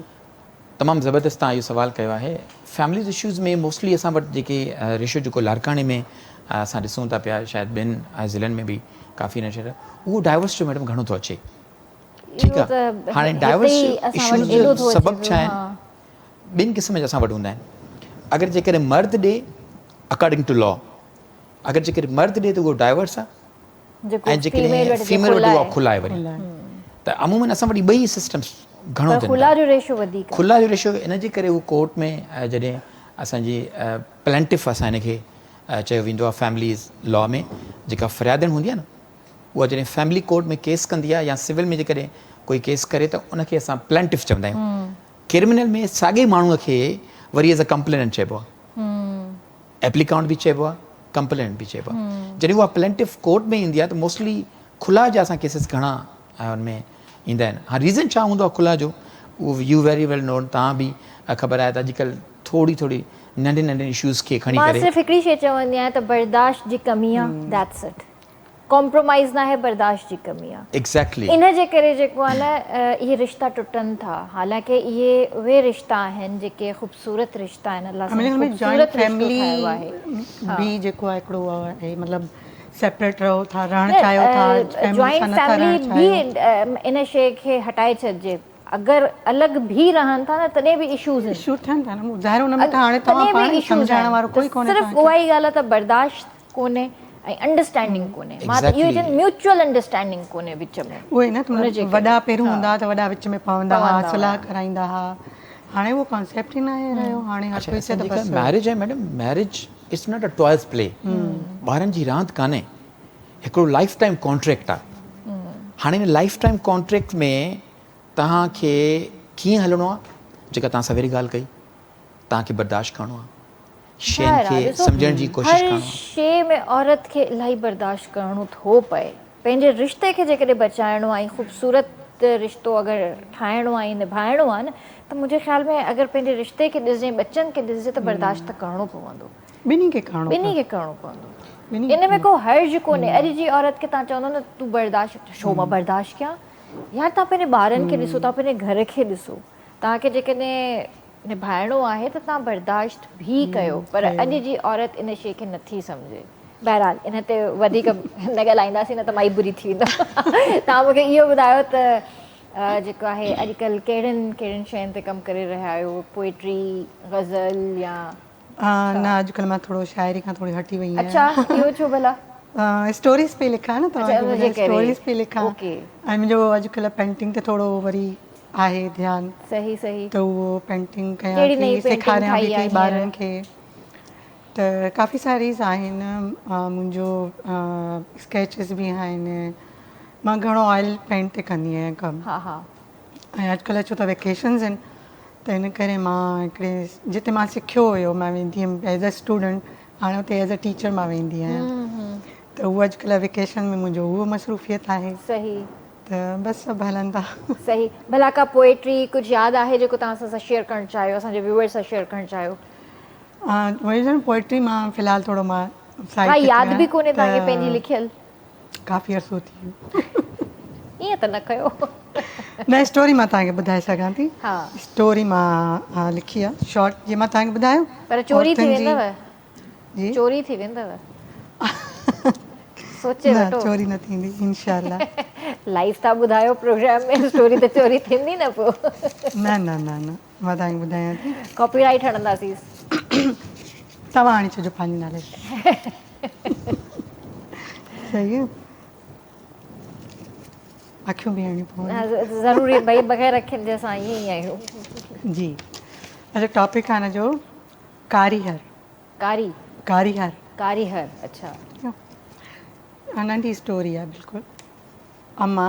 تمام زبردست توهان اهو سوال ڪيو آهي فيمليز اشوز ۾ موسٽلي اسان وٽ جيڪي ريشو جيڪو لاڙڪاڻي ۾ اسان ڏسون ٿا پيا شايد ٻين ضلعن ۾ به ڪافي ان شيء اهو ڊائيورس جو ميڊم گهڻو ٿو اچي ٺيڪ آهي هاڻي ڊائيورس اشوز جو سبب ڇا آهن ٻن قسم جا اسان وٽ هوندا آهن اگر جيڪڏهن مرد ڏي اڪارڊنگ ٽو لا اگر جيڪڏهن مرد ڏي ته اهو ڊائيورس آهي ۽ جيڪڏهن فيميل وٽ اها خلا آهي وري ته عمومن اسان وٽ ٻئي سسٽمس گهڻو ٿين خلا جو ريشو وڌيڪ خلا جو ريشو ان جي ڪري هو ڪورٽ ۾ جڏهن اسان جي پلينٽف اسان هن کي چيو ويندو آهي فيمليز لا ۾ جيڪا فريادڻ هوندي آهي نه اها جڏهن فيملي ڪورٽ ۾ ڪيس ڪندي آهي يا سول ۾ جيڪڏهن ڪوئي ڪيس ڪري ته ان کي اسان پلينٽف چوندا آهيون ڪرمنل ۾ ساڳئي ماڻهوء کي وري ايز اي ڪمپليننٽ چئبو آهي. ايپليڪانٽ به چئبو آهي، ڪمپليننٽ به چئبو آهي. جڏهن اها پلينٽف ڪورٽ ۾ ايندي آهي ته موسٽلي خلا جا اسان ڪيسز گهڻا ان ۾ ايندا آهن. هاڻ ريزن ڇا هوندو آهي خلا جو اهو يو ويري ويل نون توهان به خبر آهي ته اڄڪلهه ٿوري ٿوري ننڍين ننڍين اشوز کي کڻي مان ڪري. صرف هڪڙي شيء چوندي آهيان ته برداشت جي ڪمي آهي that's it. Compromise ناهي برداشت جي ڪمي آ. Exactly. ان جي ڪري جيڪو آ نه اهي رشتا ٽٽن ٿا حالانڪه اهي اهي رشتا آهن جيڪي خوبصورت رشتا آهن الله سائين خوبصورت رشتو ٺاهيو آهي ها به جيڪو آ هڪڙو آهي مطلب سيپريٽ رهو ٿا رهڻ چاهيو ٿا جوائنٽ سان نٿا فيملي رهڻ چاهيو به ان شي کي هٽائي ڇڏجي اگر الڳ به رهن ٿا نه تڏهن به اشوز آهن اشو ٿين ٿا نه ظاهر ان ۾ ته هاڻي توهان پاڻ سمجهائڻ وارو ڪوئي ڪونهي صرف اها ئي ڳالهه آ ته برداشت ڪونهي ۽ انڊرسٽينڊنگ ڪونهي مان ته اهو ئي چوندس ميوچوئل انڊرسٽينڊنگ ڪونهي وچ ۾ اهو ئي نه ته مطلب وڏا پهريون هوندا ته وڏا وچ ۾ پوندا ها صلاح ڪرائيندا ها هاڻي اهو ڪانسيپٽ ئي ناهي رهيو هاڻي هر ڪوئي چئي ته بس ميرج آهي madam marriage it's not a toys play ٻارن جي راند ڪانهي هڪڙو لائف ٽائيم ڪانٽريڪٽ آهي هاڻي ان لائف ٽائيم ڪانٽريڪٽ ۾ توهان کي ڪيئن هلڻو آهي جيڪا توهان سويري ڳالهه ڪئي توهان کي برداشت ڪرڻو آهي شين کي سمجهڻ جي ڪوشش ڪرڻو آهي. هر شيء ۾ عورت کي الاهي برداشت ڪرڻو ٿو پئي. پنهنجي رشتي کي جيڪڏهن بچائڻو آهي ۽ خوبصورت رشتو اگر ٺاهڻو آهي ۽ نڀائڻو آهي نه ته منهنجي خيال ۾ اگر پنهنجي رشتي کي ڏسجي ۽ ٻچن کي ڏسجي ته برداشت ته ڪرڻو پوندو. ٻنهي کي ڪرڻو ٻنهي کي ڪرڻو پوندو. ان ۾ ڪو حرج ڪونهي. اڄ جي عورت کي توهان چوندو نه تون برداشت ڇو مان برداشت ڪيان؟ يار توهان پنهنجي ٻارن کي ڏسو توهان پنهنجي گهر کي ڏسو. توهان کي جيڪڏهن نڀائڻو آهي ته توهان برداشت به ڪيو پر اڄ جي عورت ان شيء کي نٿي سمجهي. بهرحال ان تي وڌيڪ نه ڳالهائينداسين نه ته مان ئي بري ٿي ويندم. توهان مون کي اهو ٻڌايو ته جيڪو آهي اڄڪلهه ڪهڙين ڪهڙين شين تي ڪم ڪري رهيا آهيو پوئٽري، غزل يا ڇا؟ نه اڄڪلهه مان ٿورو شاعري کان ٿوري هٽي وئي آهيان. اڇا اهو ڇو ڀلا؟ اسٽوريز پئي لکان نه توهان کي ٻڌايو اسٽوريز پئي لکان ۽ منهنجو اڄڪلهه پينٽنگ تي ٿورو وري آهي ڌيان صحيح صحيح ته اهو پينٽنگ ڪيان ٿي سيکاريان به ٿي ٻارن کي ته ڪافي ساريز آهن منهنجو اسڪيچز به آهن مان گهڻو آئل پينٽ تي ڪندي آهيان ڪم ها ها ۽ اڄڪلهه ڇو ته ويڪيشنز آهن ته ان ڪري مان هڪڙي جتي مان سکيو هيو مان ويندي هيم ايز ا اسٽوڊنٽ هاڻي اتي ايز ا ٽيچر مان ويندي آهيان ته اهو اڄڪلهه ويڪيشن ۾ منهنجو اهو مصروفيت آهي صحيح ته بس سڀ هلن ٿا. صحيح ڀلا ڪا پوئٽري ڪجهه ياد آهي جيڪو توهان اسان سان شيئر ڪرڻ چاهيو اسان جي ويوئرس سان شيئر ڪرڻ چاهيو. وري پوئٽري مان في الحال ٿورو مان سائيڊ ڪا ياد به ڪونهي توهان کي پنهنجي لکيل. ڪافي عرصو ٿي ويو. ائين ته نه ڪيو. نه اسٽوري مان توهان کي ٻڌائي سگهان ٿي. ها. اسٽوري مان لکي آ شارٽ جيئن مان توهان کي ٻڌايو. پر چوري ٿي ويندو. جي. چوري ٿي ويندو. سوچي نه وٺو. چوري نه ٿيندي انشاء الله. لائيو ٿا ٻڌايو پروگرام ۾ اسٽوري ته چوري ٿيندي نه پو. نه نه نه نه مان توهان کي ٻڌايان ٿي. ڪاپي رائيٽ هڻنداسيس. توهان هڻي ڇڏجو پنهنجي نالي سان. صحيح. اکيون به هڻڻيون پونديون. ضروري ڀئي بغير اکين جي اسان ائين ئي آهيون. جي اڇا ٽاپڪ آهي هن جو ڪاريهر. ڪاري. ڪاريهر. ڪاريهر اڇا. ننڍي اسٽوري آهي بلڪل. اما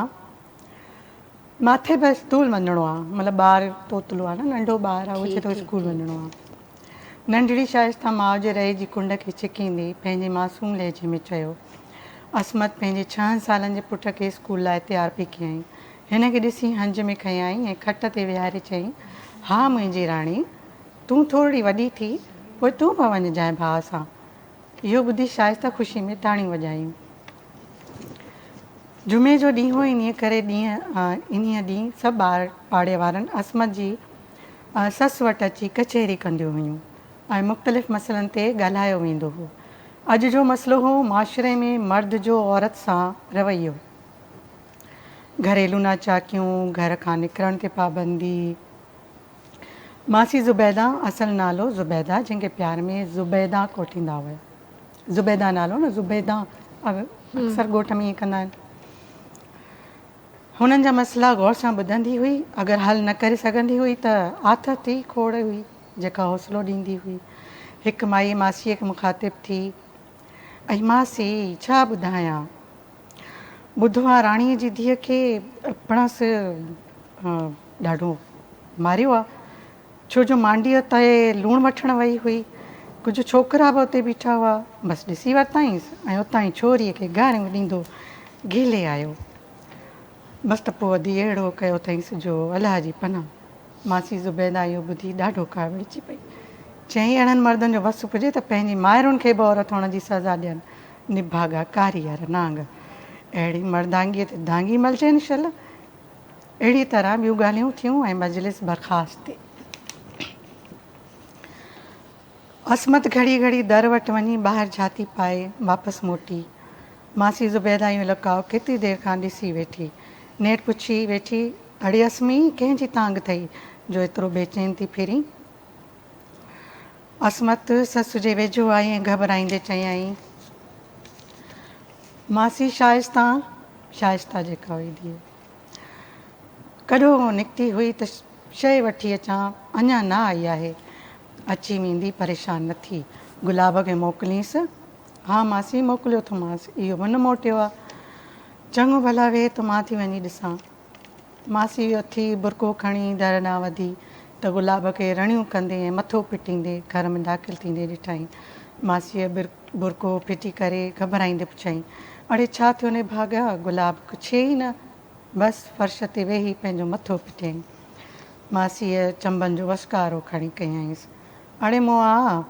ماٿي به اسڪول وڃڻو آ مطلب ٻار طوطلو آ نه ننڍو ٻار آ اهو چئي ٿو اسڪول وڃڻو آ. ننڍڙي شائسته ماء جي رئي جي ڪنڊ کي ڇڪيندي پنهنجي معصوم لهجي ۾ چيو. عصمت پنهنجي ڇهن سالن جي پٽ کي اسڪول لاء تيار پئي ڪيائين. هن کي ڏسي هنج ۾ کنيائين ۽ کٽ تي ويهاري چيائين، ها منهنجي راڻي! تون ٿورڙي وڏي ٿي، پوء تون به وڃجانء ڀاء سان. اهو ٻڌي شائسته خوشي ۾ تاڙيون وڄايون. جمعي جو ڏينهن هو، انهيء ڪري ڏينهن انهيء ڏينهن سڀ ٻار پاڙي وارن عصمت جي سس وٽ اچي ڪچهري ڪنديون هيون ۽ مختلف مسئلن تي ڳالهايو ويندو هو. اڄ جو مسئلو هو معاشري ۾ مرد جو عورت سان رويو، گهريلو ناچاڪيون، گهر کان نڪرڻ تي پابندي. ماسي زبيده، اصل نالو زبيده جنهن کي پيار ۾ زبيده ڪوٺيندا هيا. زبيده نالو نه زبيده اڪثر ڳوٺ ۾ ائين ڪندا آهن. هنن جا مسئلا غور سان ٻڌندي هئي، اگر حل نه ڪري سگهندي هئي ته آٿت ئي کوڙ هئي جيڪا حوصلو ڏيندي هئي. هڪ مائي ماسيء کي مخاطب ٿي، ائي ماسي ڇا ٻڌايان، ٻڌو آ راڻيء جي ڌيء کي پڻس ڏاڍو ماريو آ، ڇو جو مانڊيء تي لوڻ وٺڻ وئي هئي. ڪجهه ڇوڪرا به اتي بيٺا هئا. بس ڏسي ورتائينس ۽ اتان ئي ڇوريء کي گاريون ڏيندو گهلي آيو. بس ته پوء ادي اهڙو ڪيو اٿائينس جو الله جي پناهه. ماسي زبيده اهو ٻڌي ڏاڍو ڪاوڙجي پئي. چيائين اهڙن مردن جو وس پڄي ته پنهنجي مائرن کي به عورت هئڻ جي سزا ڏين. نڀاڳا ڪاريهر نانگ. اهڙي مردانگيء تي دانگي ملجين شل. اهڙيء طرح ٻيون ڳالهيون ٿيون ۽ مجلس برخاست ٿي. عصمت گهڙي گهڙي در وٽ وڃي ٻاهر جهاتي پائي واپس موٽي. ماسي زبيده اهو لقاء ڪيتري دير کان ڏسي ويٺي. نيٺ پڇي ويٺي، اڙي عصمي، ڪنهن جي تانگهه اٿئي جو ايترو بيچين ٿي ڦرين؟ عصمت سس جي ويجهو آئي ۽ گهٻرائيندي چيائين، ماسي شائسته، شائسته جيڪا هئي ڌيء. ڪڏهو نڪتي هئي ته شيء وٺي اچان، اڃا نه آئي آهي. اچي ويندي، پريشان نه ٿي. گلاب کي موڪلينس؟ ها ماسي، موڪليو ٿومانس، اهو به نه موٽيو آ. چڱو ڀلا ويهه ته مان ٿي وڃي ڏسان. ماسي اٿي برقعو کڻي در ڏانهن وڌي ته گلاب کي رڙيون ڪندي ۽ مٿو پٽيندي گهر ۾ داخل ٿيندي ڏٺائين. ماسيء برقعو ڦٽي ڪري گهٻرائيندي پڇيائين، اڙي ڇا ٿيو نڀاڳا؟ گلاب ڪڇي ئي نه، بس فرش تي ويهي پنهنجو مٿو پٽيائين. ماسيء چنبن جو وسڪارو کڻي ڪيائينس، اڙي موئا!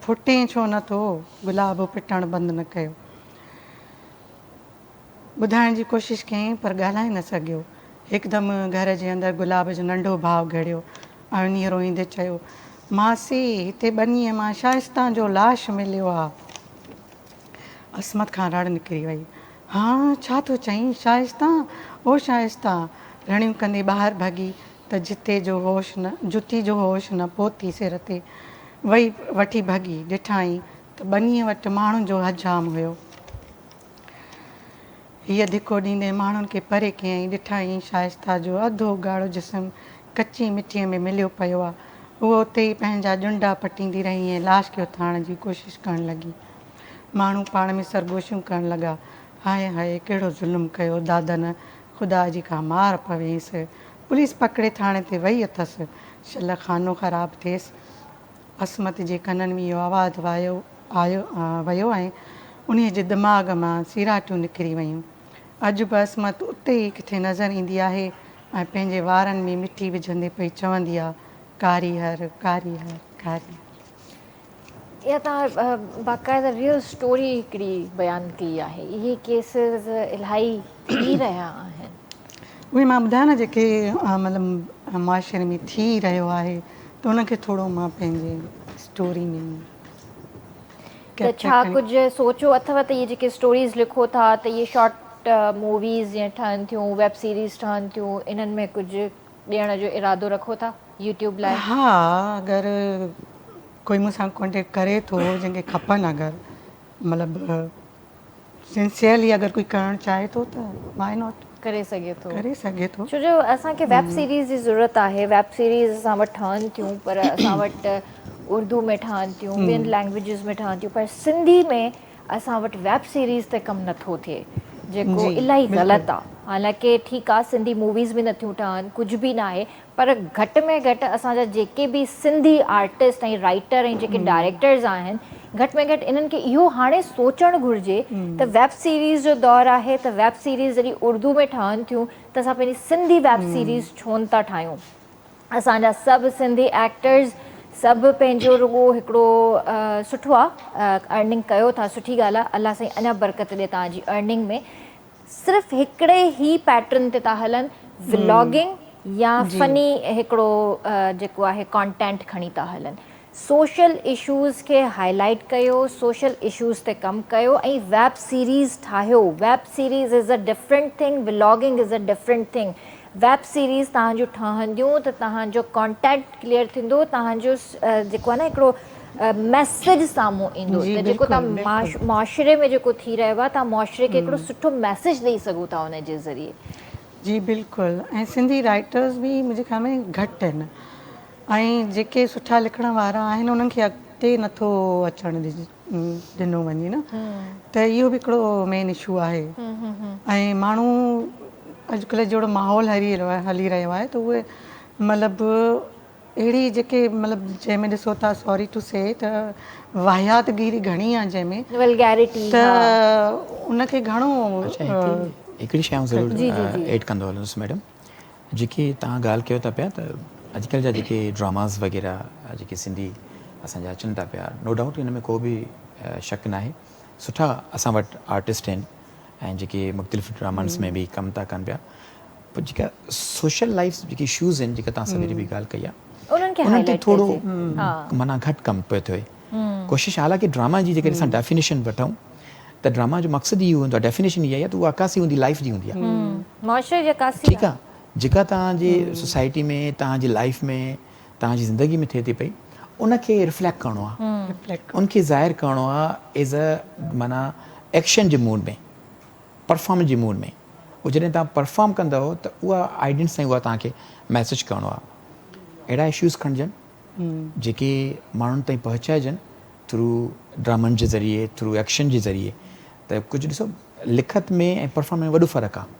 ڦٽين ڇو نه ٿو؟ گلاب پٽڻ بند نه ڪيو. ٻڌائڻ جي ڪوشش ڪيائين پر ڳالهائي نه سگهيو. هڪدم گهر جي اندر گلاب جو ننڍو ڀاء گهڙيو ۽ انهيء روئيندي چيو، ماسي، هتي ٻنيء مان شائستان جو لاش مليو آ. عصمت کان رڙ نڪري وئي، هان، ڇا ٿو چئين؟ شائستان، او شائستان! رڙيون ڪندي ٻاهر ڀڳي ته جتي جو هوش نه جتي جو هوش نه پوتي سر تي وئي وٺي ڀڳي. ڏٺائين ته ٻنيء وٽ ماڻهن جو هجام هيو. هيء ڌڪو ڏيندي ماڻهن کي پري ڪيائين. ڏٺائين شائسته جو اڌ اگهاڙو جسم ڪچي مٽيء ۾ مليو پيو آ. هوء اتي ئي پنهنجا ڄنڊا پٽيندي رهي ۽ لاش کي اٿارڻ جي ڪوشش ڪرڻ لڳي. ماڻهو پاڻ ۾ سرگوشيون ڪرڻ لڳا. هاء هاء ڪهڙو ظلم ڪيو دادن، خدا جي ڪا مار پويس. پوليس پڪڙي ٿاڻي تي وئي اٿس. شل خانو خراب ٿئيس. عصمت جي ڪنن ۾ اهو آواز وايو آيو ويو ۽ انهيء جي دماغ مان سيراٽيون نڪري ويون. اڄ به عصمت اتي ئي ڪٿي نظر ايندي آهي ۽ پنهنجي وارن ۾ مٽي وجهندي پئي چوندي آ، ڪاريهر، ڪاريهر، ڪاريهر. اها توهان باقاعده ريئل اسٽوري هڪڙي بيان ڪئي آهي. اهي ڪيسز الاهي ٿي رهيا آهن. اهي مان ٻڌايو نه جيڪي مطلب معاشري ۾ ٿي رهيو آهي ته ان کي ٿورو مان پنهنجي اسٽوري ۾ ته ڇا ڪجهه سوچيو اٿو ته اهي جيڪي اسٽوريز لکو ٿا ته اهي شارٽ موويز جيئن ٺهن ٿيون ويب سيريز ٺهن ٿيون انهن ۾ ڪجهه ڏيڻ جو ارادو رکو ٿا يوٽيوب لاء؟ ها اگر ڪوئي مون سان ڪانٽيڪٽ ڪري ٿو جنهن کي کپن اگر مطلب سنسيئرلي اگر ڪوئي ڪرڻ چاهي ٿو ته وائي not ڪري سگهي ٿو ڪري سگهي ٿو. ڇو جو اسان کي ويب سيريز جي ضرورت آهي ويب سيريز اسان وٽ ٺهن ٿيون پر اسان وٽ اردو ۾ ٺهن ٿيون ٻين لينگويجز ۾ ٺهن ٿيون پر سنڌي ۾ اسان وٽ ويب سيريز تي ڪم نٿو ٿئي جيڪو الاهي غلط آ حالانڪه ٺيڪ آ سنڌي موويز به نٿيون ٺهن ڪجهه به ناهي پر گهٽ ۾ گهٽ اسان جا جيڪي به سنڌي آرٽسٽ ۽ رائيٽر ۽ جيڪي ڊائريڪٽرز آهن گهٽ ۾ گهٽ انهن کي اهو هاڻي سوچڻ گهرجي ته ويب سيريز جو دور آهي ته ويب سيريز جڏهن اردو ۾ ٺهن ٿيون ته اسان پنهنجي سنڌي ويب سيريز ڇو نه ٿا ٺاهيون اسان جا سڀ سنڌي ايڪٽرز سڀ پنهنجو رڳو هڪڙو سٺو آ ارننگ ڪيو ٿا سٺي ڳالهه آ الله سائين اڃا برڪت ڏي توهان جي ارننگ ۾ صرف هڪڙي ئي پيٽرن تي ٿا هلن ولاگنگ يا فني هڪڙو جيڪو آهي ڪانٽينٽ کڻي ٿا هلن سوشل اشوز کي هائي لائيٽ ڪيو سوشل اشوز تي ڪم ڪيو ۽ ويب سيريز ٺاهيو web series is a different thing vlogging is a different thing web series توهان جون ٺهنديون ته توهان جو ڪانٽينٽ ڪليئر ٿيندو توهان جو جيڪو آهي نه هڪڙو ميسيج سامهون ايندو ته جيڪو توهان معاشري ۾ جيڪو ٿي رهيو آهي توهان معاشري کي هڪڙو سٺو ميسيج ڏئي سگهو ٿا ان جي ذريعي. جي بلڪل ۽ سنڌي رائيٽرز به منهنجي خيال ۾ گهٽ آهن ۽ جيڪي سٺا لکڻ وارا آهن انهن کي اڳتي نٿو اچڻ ڏنو وڃي نه ته اهو به هڪڙو مين اشو آهي ۽ ماڻهو اڄڪلهه جهڙو ماحول هلي رهيو آهي ته اهي مطلب اهڙي جيڪي مطلب جنهن ۾ ڏسو ٿا سوري ٽو سي ته واهيات گيري گهڻي آهي جنهن ۾ ولگيرٽي ته ان کي گهڻو اڇا هتي هڪڙي شيء آئون ضرور ايڊ ڪندو هلندس ميڊم جيڪي توهان ڳالهه ڪيو ٿا پيا ته اڄڪلهه جا جيڪي ڊراماز وغيره جيڪي سنڌي اسان جا اچن ٿا پيا نو ڊائوٽ ان ۾ ڪو به شڪ ناهي سٺا اسان وٽ آرٽسٽ آهن ۽ جيڪي مختلف ڊرامنس ۾ به ڪم ٿا ڪن پيا پر جيڪا سوشل لائف جيڪي اشوز آهن جيڪا توهان سويري به ڳالهه ڪئي آهي انهن تي ٿورو معنيٰ گهٽ ڪم پيو ٿئي ڪوشش حالانڪه ڊراما جي جيڪڏهن اسان ڊيفينيشن وٺون ته ڊراما جو مقصد ئي اهو هوندو آهي ڊيفينيشن اها آهي ته اها عڪاسي هوندي لائف جي هوندي آهي معاشري جي عڪاسي ٺيڪ آهي جيڪا توهان جي سوسائٽي ۾ توهان جي لائف ۾ توهان جي زندگي ۾ ٿئي ٿي پئي ان کي ريفليڪٽ ڪرڻو آهي ان کي ظاهر ڪرڻو آهي ايز ا معنيٰ ايڪشن جي موڊ ۾ پرفارم جي موڊ ۾ اهو جڏهن توهان پرفارم ڪندؤ ته اها آڊينس تائين اها توهان کي ميسيج ڪرڻو آهي اهڙا اشوز کڻجن جيڪي ماڻهن تائين پهچائجن ٿرو ڊرامن جي ذريعي ٿرو ايڪشن جي ذريعي ته ڪجهه ڏسو لکت ۾ ۽ پرفارم ۾ وڏو فرق آهي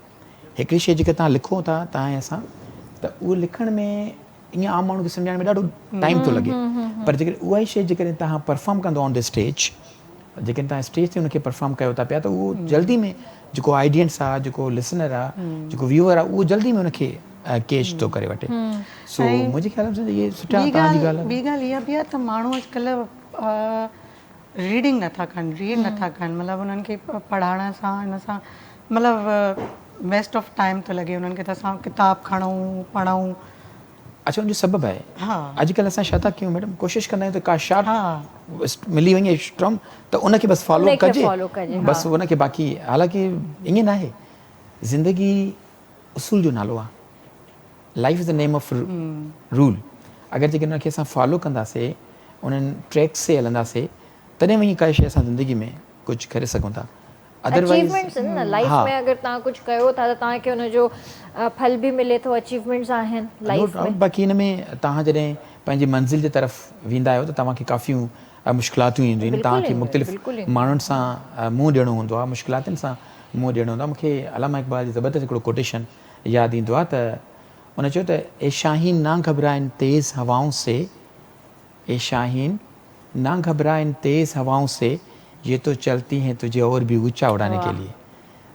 هڪڙي شيء جيڪا توهان لکو ٿا توهان ۽ اسان ته اهو لکڻ ۾ ائين عام ماڻهو کي سمجهائڻ ۾ ڏاڍو ٽائيم ٿو لڳي پر جيڪڏهن اها ئي شيء جيڪڏهن توهان پرفارم ڪندو آن the stage جيڪڏهن توهان اسٽيج تي ان کي پرفارم ڪيو ٿا پيا ته اهو جلدي ۾ جيڪو آڊينس آ جيڪو لسنر آ جيڪو ويوئر آ اهو جلدي ۾ ان کي ڪيچ ٿو ڪري وٺي سو منهنجي خيال ۾ اهي سٺا توهان جي ڳالهه ٻي ڳالهه اها به آ ته ماڻهو اڄڪلهه ريڊنگ نٿا ڪن ريڊ نٿا ڪن مطلب انهن کي پڙهائڻ سان ان سان مطلب ويسٽ آف ٽائيم ٿو لڳي انهن کي ته اسان ڪتاب کڻون پڙهون. اڇا ان جو سبب آهي اڄڪلهه اسان ڇا ٿا ڪيون ميڊم ڪوشش ڪندا آهيون ته ڪا شارٽ ملي وڃي ٽرم ته ان کي بس فالو ڪجي بس ان کي باقي حالانڪه ائين ناهي زندگي اصول جو نالو آهي life is the name of rule اگر جيڪڏهن ان کي اسان فالو ڪنداسي انهن ٽريڪس تي هلنداسي تڏهن وڃي ڪا شي اسان زندگي ۾ ڪجهه ڪري سگهون ٿا اچيومينٽس آهن نه لائف ۾ اگر توهان ڪجهه ڪيو ٿا ته توهان کي ان جو ڦل به ملي ٿو اچيومينٽس آهن لائف ۾. باقي ان ۾ توهان جڏهن پنهنجي منزل جي طرف ويندا آهيو ته توهان کي ڪافيون مشڪلاتون اينديون آهن توهان کي مختلف ماڻهن سان منهن ڏيڻو هوندو آهي مشڪلاتن سان منهن ڏيڻو هوندو آهي مون کي علامه اقبال جي زبردست هڪڙو ڪوٽيشن ياد ايندو آهي ته ان چيو ته اي شاهين نا گهبرا ان تيز هوائون سي اي شاهين نا گهبرا ان تيز هوائون سي يي تو چلتي هين تجهي اور ڀي اونچا اڙاني ڪي ليي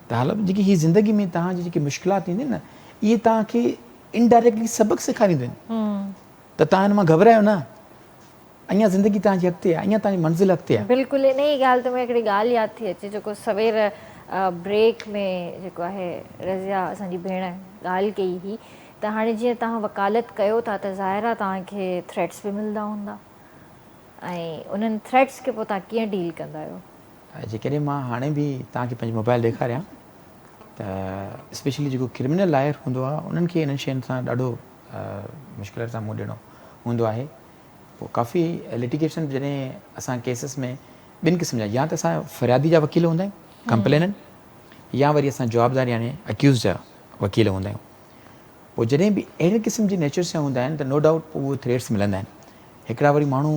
ته حالب جيڪي هي زندگي ۾ توهان جي جيڪي مشڪلات اينديون آهن نه اهي توهان کي انڊائريڪٽلي سبق سيکارينديون آهن ته توهان ان مان گهٻرايو نه اڃا زندگي توهان جي اڳتي آهي اڃا توهان جي منزل اڳتي آهي. بلڪل انهيء ڳالهه تي مون کي هڪڙي ڳالهه ياد ٿي اچي جيڪو سوير بريڪ ۾ جيڪو آهي رضيه اسان جي ڀيڻ ڳالهه ڪئي هئي ته هاڻي جيئن توهان وڪالت ڪيو ٿا ته ظاهر آهي توهان کي ٿريٽس به ملندا هوندا ۽ انهن ٿريٽس کي پوء توهان ڪيئن ڊيل ڪندا آهيو؟ جيڪڏهن مان هاڻي به توهان کي پنهنجي موبائل ڏيکاريان ته اسپيشلي جيڪو ڪرمنل لائر هوندو آهي انهن کي انهن شين سان ڏاڍو مشڪلات سان منهن ڏيڻو هوندو آهي. پوء ڪافي لٽيگيشن جڏهن اسان ڪيسز ۾ ٻن قسم جا يا ته اسان فريادي جا وڪيل هوندا آهيون ڪمپليننٽ يا وري اسان جوابدار يعني اڪيوز جا وڪيل هوندا آهيون. پوء جڏهن به اهڙي قسم جي نيچر سان هوندا آهن ته نو ڊائوٽ پوء اهي ٿريٽس ملندا آهن. هڪڙا وري ماڻهو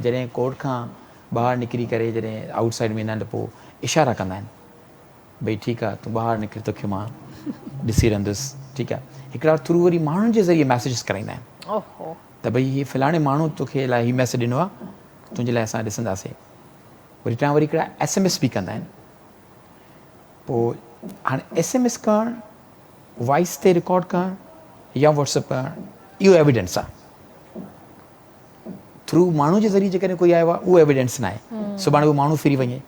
جڏهن ڪورٽ کان ٻاهر نڪري ڪري جڏهن آئوٽ سائيڊ ۾ ايندا آهن ته پوء اشارا ڪندا آهن ڀئي ٺيڪ آهي تون ٻاهر نڪر توکي مان ڏسي رهندس ٺيڪ آهي. هڪڙا ٿرو وري ماڻهن جي ذريعي ميسيجز ڪرائيندا آهن ته ڀئي هي فلاڻي ماڻهو توکي لاء هي ميسيج ڏنو آهي تنهنجي لاء اسان ڏسنداسين. وري ٽيان وري هڪڙا ايس ايم ايس به ڪندا آهن. پوء هاڻي ايس ايم ايس ڪرڻ، وائس تي رڪارڊ ڪرڻ يا واٽس ايپ ڪرڻ اهو ايويڊنس آهي. ٿرو ماڻهو جي ذريعي جيڪڏهن ڪوئي آيو آهي اهو ايويڊنس ناهي. سڀاڻي اهو ماڻهو ڦري وڃي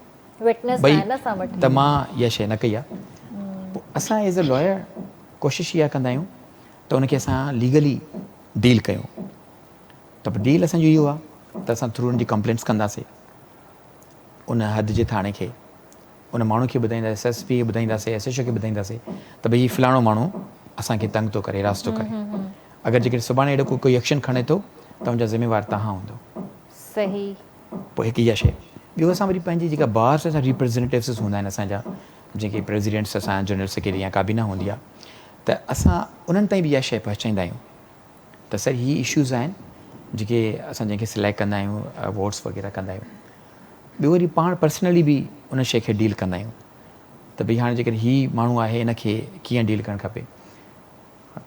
وٽنس ڀئي آهي نه اسان وٽ. ته مان اها شيء نه ڪئي آهي. پوء اسان ايز اي لائر ڪوشش اها ڪندا آهيون ته ان کي اسان ليگلي ڊيل ڪيون. ته پوء ڊيل اسان جو اهو آهي ته اسان ٿرو ان جي ڪمپلينٽس ڪنداسين ان حد جي ٿاڻي کي. ان ماڻهو کي ٻڌائينداسين، ايس ايس پي کي ٻڌائينداسين، ايس ايڇ او کي ٻڌائينداسين ته ڀئي هي فلاڻو ماڻهو اسان کي تنگ ٿو ڪري، هراس ٿو ڪري. اگر جيڪڏهن سڀاڻي اهڙو ڪو ايڪشن کڻي ٿو ته ان جا ذميوار توهان هوندو. صحيح. پوء هڪ اها شيء. ٻيو اسان وري پنهنجي جيڪا بار جا ريپريزينيٽوز هوندا آهن اسان جا جيڪي پريزيڊنٽس اسان جنرل سيڪريٽري يا ڪابينا هوندي آهي ته اسان انهن تائين به اها شيء پهچائيندا آهيون ته سر هي اشوز آهن جيڪي اسان جنهن کي سليڪٽ ڪندا آهيون ووٽس وغيره ڪندا آهيون. ٻيو وري پاڻ پرسنلي به ان شيء کي ڊيل ڪندا آهيون ته ڀئي هاڻي جيڪڏهن هي ماڻهو آهي ان کي ڪيئن ڊيل ڪرڻ کپي.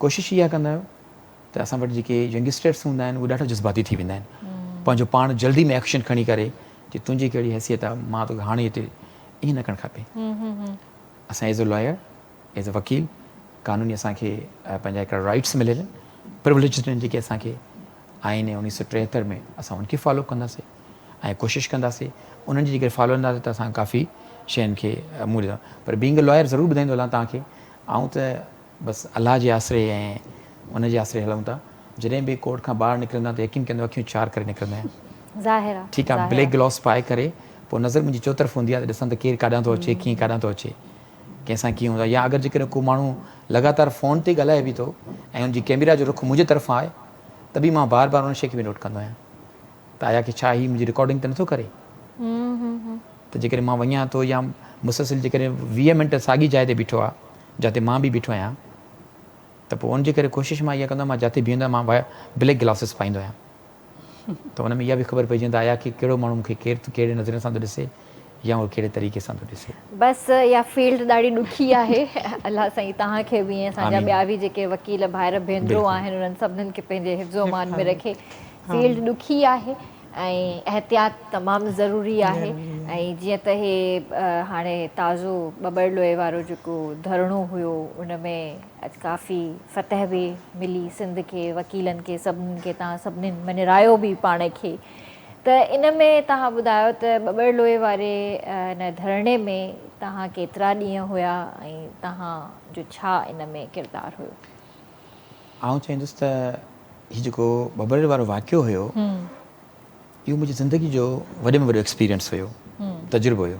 ڪوشش اها ڪندا آهيون ته اسان وٽ جيڪي ينگسٽرس هوندا آهن اهي ڏاڍا جذباتي ٿي ويندا آهن پنهنجو پاڻ جلدي ۾ ايڪشن کڻي ڪري چي تنهنجي ڪهڙي حيثيت آهي مان توکي هاڻي هتي ائين نه ڪرڻ کپي. اسان as a lawyer as a وڪيل قانوني اسان کي پنهنجا هڪڙا رائٽس مليل آهن پروليجز آهن جيڪي اسان کي آئين 1973 ۾ اسان ان کي فالو ڪنداسين ۽ ڪوشش ڪنداسين انهن جي جيڪڏهن فالو ڪنداسين ته اسان ڪافي شين کي منهن ڏيندا پر بينگ اي لائر ضرور ٻڌائيندو هلان توهان کي آئون ته بس الله جي آسري ۽ ان جي آسري هلون ٿا جڏهن به ڪورٽ کان ٻاهر نڪرندو آهيان ته يقين ڪندو اکيون چار ڪري نڪرندو آهيان ظاهر آهي ٺيڪ آهي بليڪ گلوس پائي ڪري پوء نظر منهنجي چوطرف هوندي آهي ته ڏسان ته ڪير ڪاڏانهن ٿو اچي ڪيئن ڪاڏانهن ٿو اچي ڪنهن سان ڪيئن هوندو آهي يا اگر جيڪڏهن ڪو ماڻهو لڳاتار فون تي ڳالهائي به ٿو ۽ ان جي ڪيميرا جو رخ منهنجي طرف آهي ته به مان بار بار ان شيء کي به نوٽ ڪندو آهيان ته آيا ڪي ڇا هي منهنجي رڪارڊنگ ته نٿو ڪري ته جيڪڏهن مان وڃان ٿو يا مسلسل جيڪڏهن 20 منٽ ساڳي جاء تي بيٺو آهي جاتي مان به بيٺو آهيان ته پوء ان جي ڪري ڪوشش مان اها ڪندو آهيان مان جاتي بيهندو آهيان مان بليڪ گلاسز پائيندو آهيان ته ان ۾ اها به خبر پئجي ويندي آهي آيا ڪي ڪهڙو ماڻهو مون کي ڪير ڪهڙي نظرين سان ٿو ڏسي يا هو ڪهڙي طريقي سان ٿو ڏسي. بس اها فيلڊ ڏاڍي ڏکي آهي الله سائين توهان کي به ۽ اسان جا ٻيا به جيڪي وڪيل ڀائر ڀينرون آهن انهن سڀنن کي پنهنجي حفظ و امان ۾ رکي. فيلڊ ڏکي آهي ۽ احتياط تمام ضروري آهي ۽ جيئن ته هي هاڻي تازو ٻٻرلوئي وارو جيڪو ڌرڻو هيو ان ۾ اڄ ڪافي فتح به ملي سنڌ کي وڪيلن کي سڀنن کي توهان سڀنن مڃرايو به پاڻ کي ته ان ۾ توهان ٻڌايو ته ٻٻرلوئي واري ان ڌرڻي ۾ توهان ڪيترا ڏينهن هيا ۽ توهان جو ڇا ان ۾ ڪردار هيو؟ آئون چوندس ته هي جيڪو ٻٻرلوئي وارو واقعو هيو اهو منهنجي زندگي جو وڏي ۾ وڏو ايڪسپيرينس هيو تجربو هيو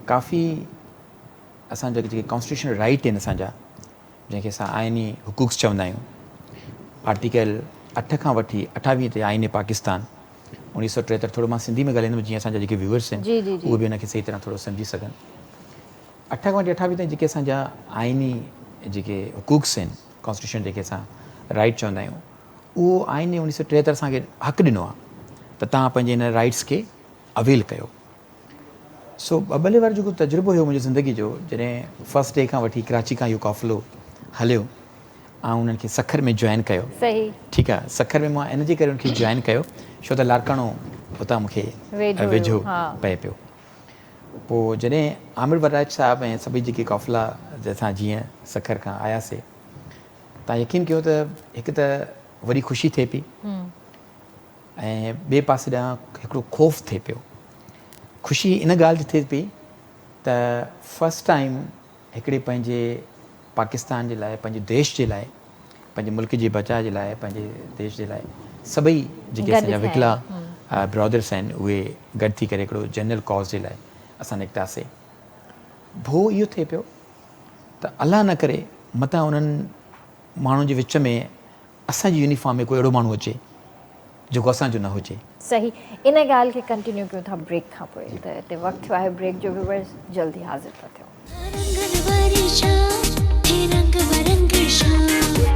ڪافي اسان جا جيڪي ڪانسٽيٽيوشنل رائيٽ آهن اسان جا جنهن کي اسان آئيني حقوق چوندا آهيون آرٽيڪل 8 کان وٺي 28 تي آئين پاڪستان 1973 ٿورو مان سنڌي ۾ ڳالهائيندم جيئن اسان جا جيڪي ويورس آهن اهي به ان کي صحيح طرح ٿورو سمجهي سگهن 8 کان وٺي 28 تائين جيڪي اسان جا آئيني جيڪي حقوق آهن ڪانسٽيٽيوشن جيڪي اسان رائيٽ چوندا آهيون اهو آئين 1973 اسان کي حق ڏنو آهي ته توهان پنهنجي ان رائيٽس کي اويل ڪيو سو ٻٻلي وارو جيڪو تجربو هيو منهنجي زندگي جو جڏهن فرسٽ ڊي کان وٺي ڪراچي کان اهو قافلو هليو آئون انهن کي سکر ۾ جوائن ڪيو صحيح ٺيڪ آ سکر ۾ مان ان جي ڪري ان کي جوائن ڪيو ڇو ته لاڙڪاڻو اتان مون کي ويجهو پئي پيو پوء جڏهن عامر وراج صاحب ۽ سڀئي جيڪي قافلا اسان جيئن سکر کان آياسي تان يقين ڪيو ته هڪ ته وڏي خوشي ٿئي پئي ۽ ٻئي پاسي ڏانهن هڪڙو خوف ٿئي پيو. خوشي ان ڳالهه جي ٿئي پئي ته فرسٽ ٽائيم هڪڙي پنهنجي پاڪستان جي لاء پنهنجي ديش جي لاء پنهنجي ملڪ جي بچاء جي لاء پنهنجي ديش جي لاء سڀئي جيڪي اسان جا وڪلا برادرس آهن اهي گڏ ٿي ڪري هڪڙو جنرل ڪاز جي لاء اسان نڪتاسي. ڀو اهو ٿئي پيو ته الله نه ڪري متان انهن ماڻهن جي وچ ۾ اسان جي يونيفارم ۾ ڪو اهڙو ماڻهو اچي جيڪو اسان جو نه هجي. صحيح ان ڳالهه کي ڪنٽينيو ڪيون ٿا بريڪ کان پوء ته هتي وقت ٿيو آهي بريڪ جو ويورز جلد ئي حاضر ٿا ٿيون. رنگن ڀري شام هي رنگ برنگي شام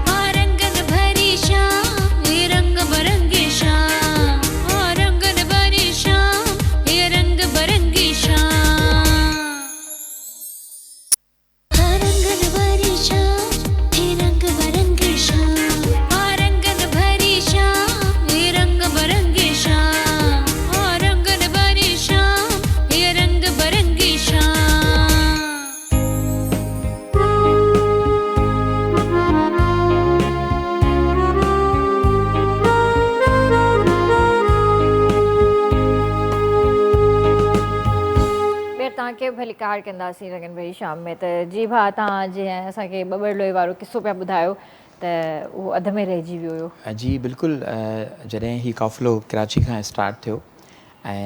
ها رنگن ڀري شام هي رنگ برنگي شام ها رنگن ڀري شام هي رنگ برنگي شام. ها رنگن ڀري شام هي رنگ برنگي شام ها رنگن ڀري شام هي رنگ برنگي شام ها رنگن ڀري شام هي رنگ برنگي شام. ٻيهر توهان کي ڀليڪار ڪنداسين رنگن ڀري شام ۾ ته جي ڀاء توهان جيئن اسان کي ٻٻر لوئي وارو قصو پيا ٻڌايو ته اهو اڌ ۾ رهجي ويو هيو. جي بلڪل جڏهن هي قافلو ڪراچي کان اسٽارٽ ٿيو ۽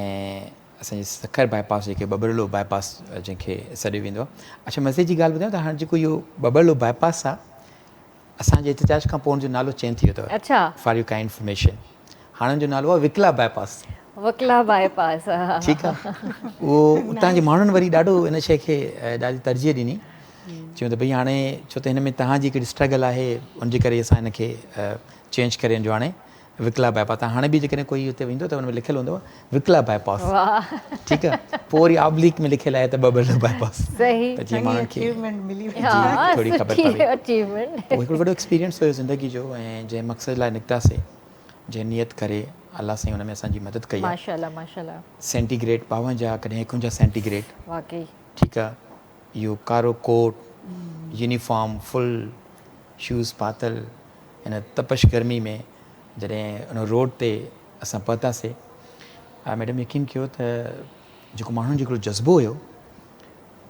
اسان جي سکر باء پاس جيڪي ٻٻرلو باء پاس جنهن کي سڏيو ويندو آهي اڇا مزي جي ڳالهه ٻڌايان ته هاڻ جيڪو اهو ٻٻرلو باء پاس آهي اسان جي احتجاج کان پوء ان جو نالو چينج ٿي ويو اٿو اڇا فار your kind information هاڻ ان جو نالو آهي وڪلا باء پاس. وڪلا باء پاس ٺيڪ آ اهو اتان جي ماڻهن وري ڏاڍو ان شيء کي ڏاڍي ترجيح ڏني چيو ته ڀئي هاڻي ڇو ته هن ۾ توهان جي هڪڙي اسٽرگل آهي ان جي ڪري اسان هن کي چينج ڪري ان جو هاڻي وڪلا باء پاس هاڻي به جيڪڏهن ڪوئي اتي ويندو ته ان ۾ لکيل هوندو وڪلا باء پاس ٺيڪ آ پوء وري آبليڪ ۾ لکيل آهي ته ٻٻرلو باء پاس صحيح ته جيئن ماڻهن کي ملي جي ٿوري خبر پوي پوء هڪڙو وڏو ايڪسپيرينس هيو زندگي جو ۽ جنهن مقصد لاء نڪتاسي جنهن نيت ڪري الله سائين ان ۾ اسان جي مدد ڪئي آ ماشاءالله ماشاءالله. سينٽي گريڊ 52 ڪڏهن 51 سينٽي گريڊ واقعي. ٺيڪ آ اهو ڪارو ڪوٽ يونيفارم فل شوز پاتل ان تپش گرمي ۾ جڏهن ان روڊ تي اسان پهتاسي ميڊم يقين ڪيو ته جيڪو ماڻهن جو هڪڙو جذبو هيو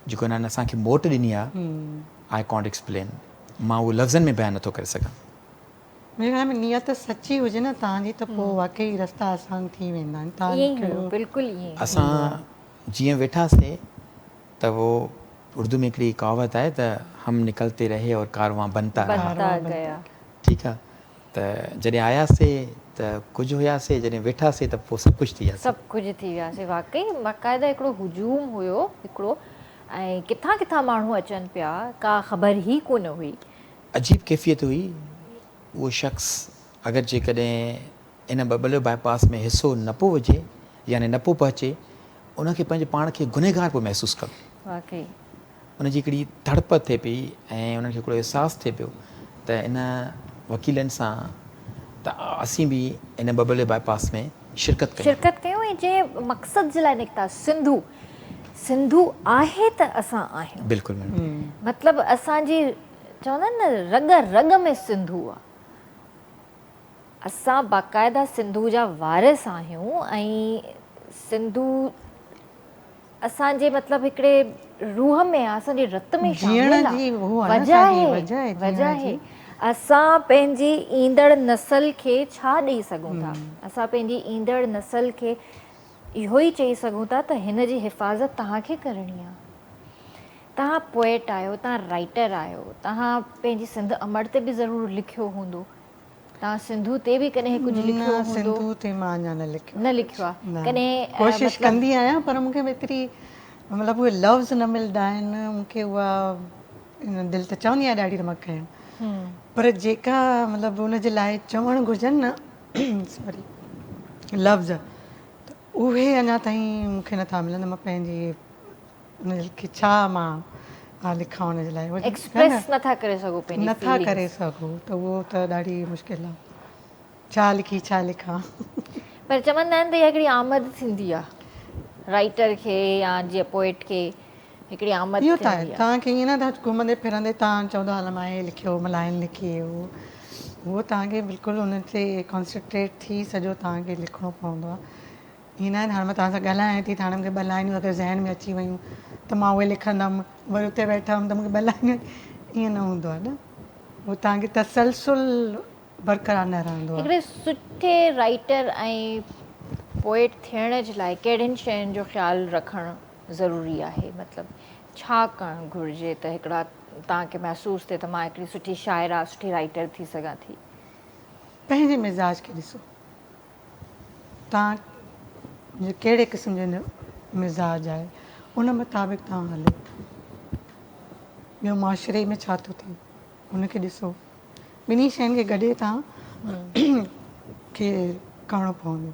جيڪو انهن اسان کي موٽ ڏني آ I can't explain مان اهو لفظن ۾ بيان نٿو ڪري سگهان. منهنجي خيال ۾ نيت سچي هجي نه توهان جي ته پوء واقعي رستا آسان ٿي ويندا آهن توهان ائين ئي هيو بلڪل ائين ئي. اسان جيئن ويٺاسي ته اهو اردو ۾ هڪڙي ڪهاوت آهي ته هم نڪلتي رهي اور ڪاروان بنتا رها بنتا گيا. ٺيڪ آ ته جڏهن آياسي ته ڪجهه هياسي جڏهن ويٺاسي ته پوء سڀ ڪجهه ٿي وياسي. سڀ ڪجهه ٿي وياسي واقعي باقاعده هڪڙو هجوم هيو هڪڙو ۽ ڪٿان ڪٿان ماڻهو اچن پيا ڪا خبر ئي ڪونه هئي. عجيب ڪيفيت هئي، اهو شخص اگر جيڪڏهن ان ٻٻليو باء پاس ۾ حصو نه پيو وجهي يعني نه پيو پهچي، ان کي پنهنجي پاڻ کي گنهگار پيو محسوس ڪندو. واقعي. ان جي هڪڙي تڙپ ٿئي پئي ۽ انهن کي هڪڙو احساس ٿئي پيو ته ان وڪيلن سان ته اسين به ان ٻٻليو باء پاس ۾ شرڪت ڪيون. شرڪت ڪيون ۽ جنهن مقصد جي لاء نڪتا سنڌو سنڌو آهي ته اسان آهيون. بلڪل ميڊم. مطلب اسان جي چوندا آهن نه رڳ رڳ ۾ سنڌو آ. اسان باقاعده سنڌو جا وارث آهيون ۽ سنڌو اسان جي مطلب هڪڙي روح ۾ آ اسان جي رت ۾ شامل آ. وجه آهي وجه آهي اسان پنهنجي ايندڙ نسل کي ڇا ڏئي سگهون ٿا اسان پنهنجي ايندڙ نسل کي اهو ئي چئي سگهون ٿا ته هن جي حفاظت توهان کي ڪرڻي آهي. توهان پوئٽ آهيو، توهان رائيٽر آهيو، توهان پنهنجي سنڌ امڙ تي به ضرور لکيو هوندو، توهان سنڌو تي به ڪڏهن ڪجهه لکيو نه هوندو. سنڌو تي مان اڃا نه لکيو نه لکيو آهي. نه ڪڏهن ڪوشش مطلب ڪندي آهيان پر مون کي ايتري مطلب اهي لفظ نه ملدا آهن مون کي اها دل ته چوندي آهي ڏاڍي ته مان ڪيان پر جيڪا مطلب ان جي لاء چوڻ گهرجن نه سوري لفظ ته اهي اڃا تائين مون کي نٿا ملن ته مان پنهنجي ان کي ڇا مان لکان ان جي لاء ايڪسپريس نٿا ڪري سگهو پنهنجي نٿا ڪري سگهو ته اهو ته ڏاڍي مشڪل آهي ڇا لکي ڇا لکان. پر چوندا آهن ته اها هڪڙي آمد ٿيندي آهي رائيٽر کي يا جيئن پوئٽ کي هڪڙي آمد اهو ته آهي ٿيندي آهي. توهان کي ائين نه ته گهمندي ڦرندي توهان چوندو هل مان هي لکيو مان لائن لکي هي هو اهو توهان کي بلڪل ان تي ڪانسنٽريٽ ٿي سڄو توهان کي لکڻو پوندو آهي. ائين ناهي ته هاڻي مان توهان سان ڳالهايان ٿي ته هاڻي مون کي ٻه لائنون اگر ذهن ۾ اچي ويون ته مان اهي لکندم وري اتي ويٺم ته مون کي ٻه لائنون ائين نه هوندو آهي نه اهو توهان کي تسلسل برقرار نه رهندو آهي. هڪڙي سٺي رائيٽر ۽ پوئٽ ٿيڻ جي لاء ڪهڙين شين جو خيال رکڻ ضروري آهي مطلب ڇا ڪرڻ گهرجي ته هڪڙا توهان کي محسوس ٿئي ته مان هڪڙي سٺي شاعره سٺي رائيٽر ٿي سگهان ٿي. پنهنجي مزاج کي ڏسو توهان جو ڪهڙي قسم جو مزاج آهي ان مطابق توهان هلو ٻيو معاشري ۾ ڇا ٿو ٿئي ان کي ڏسو ٻنهي شين کي گڏي توهان کي ڪرڻو پوندو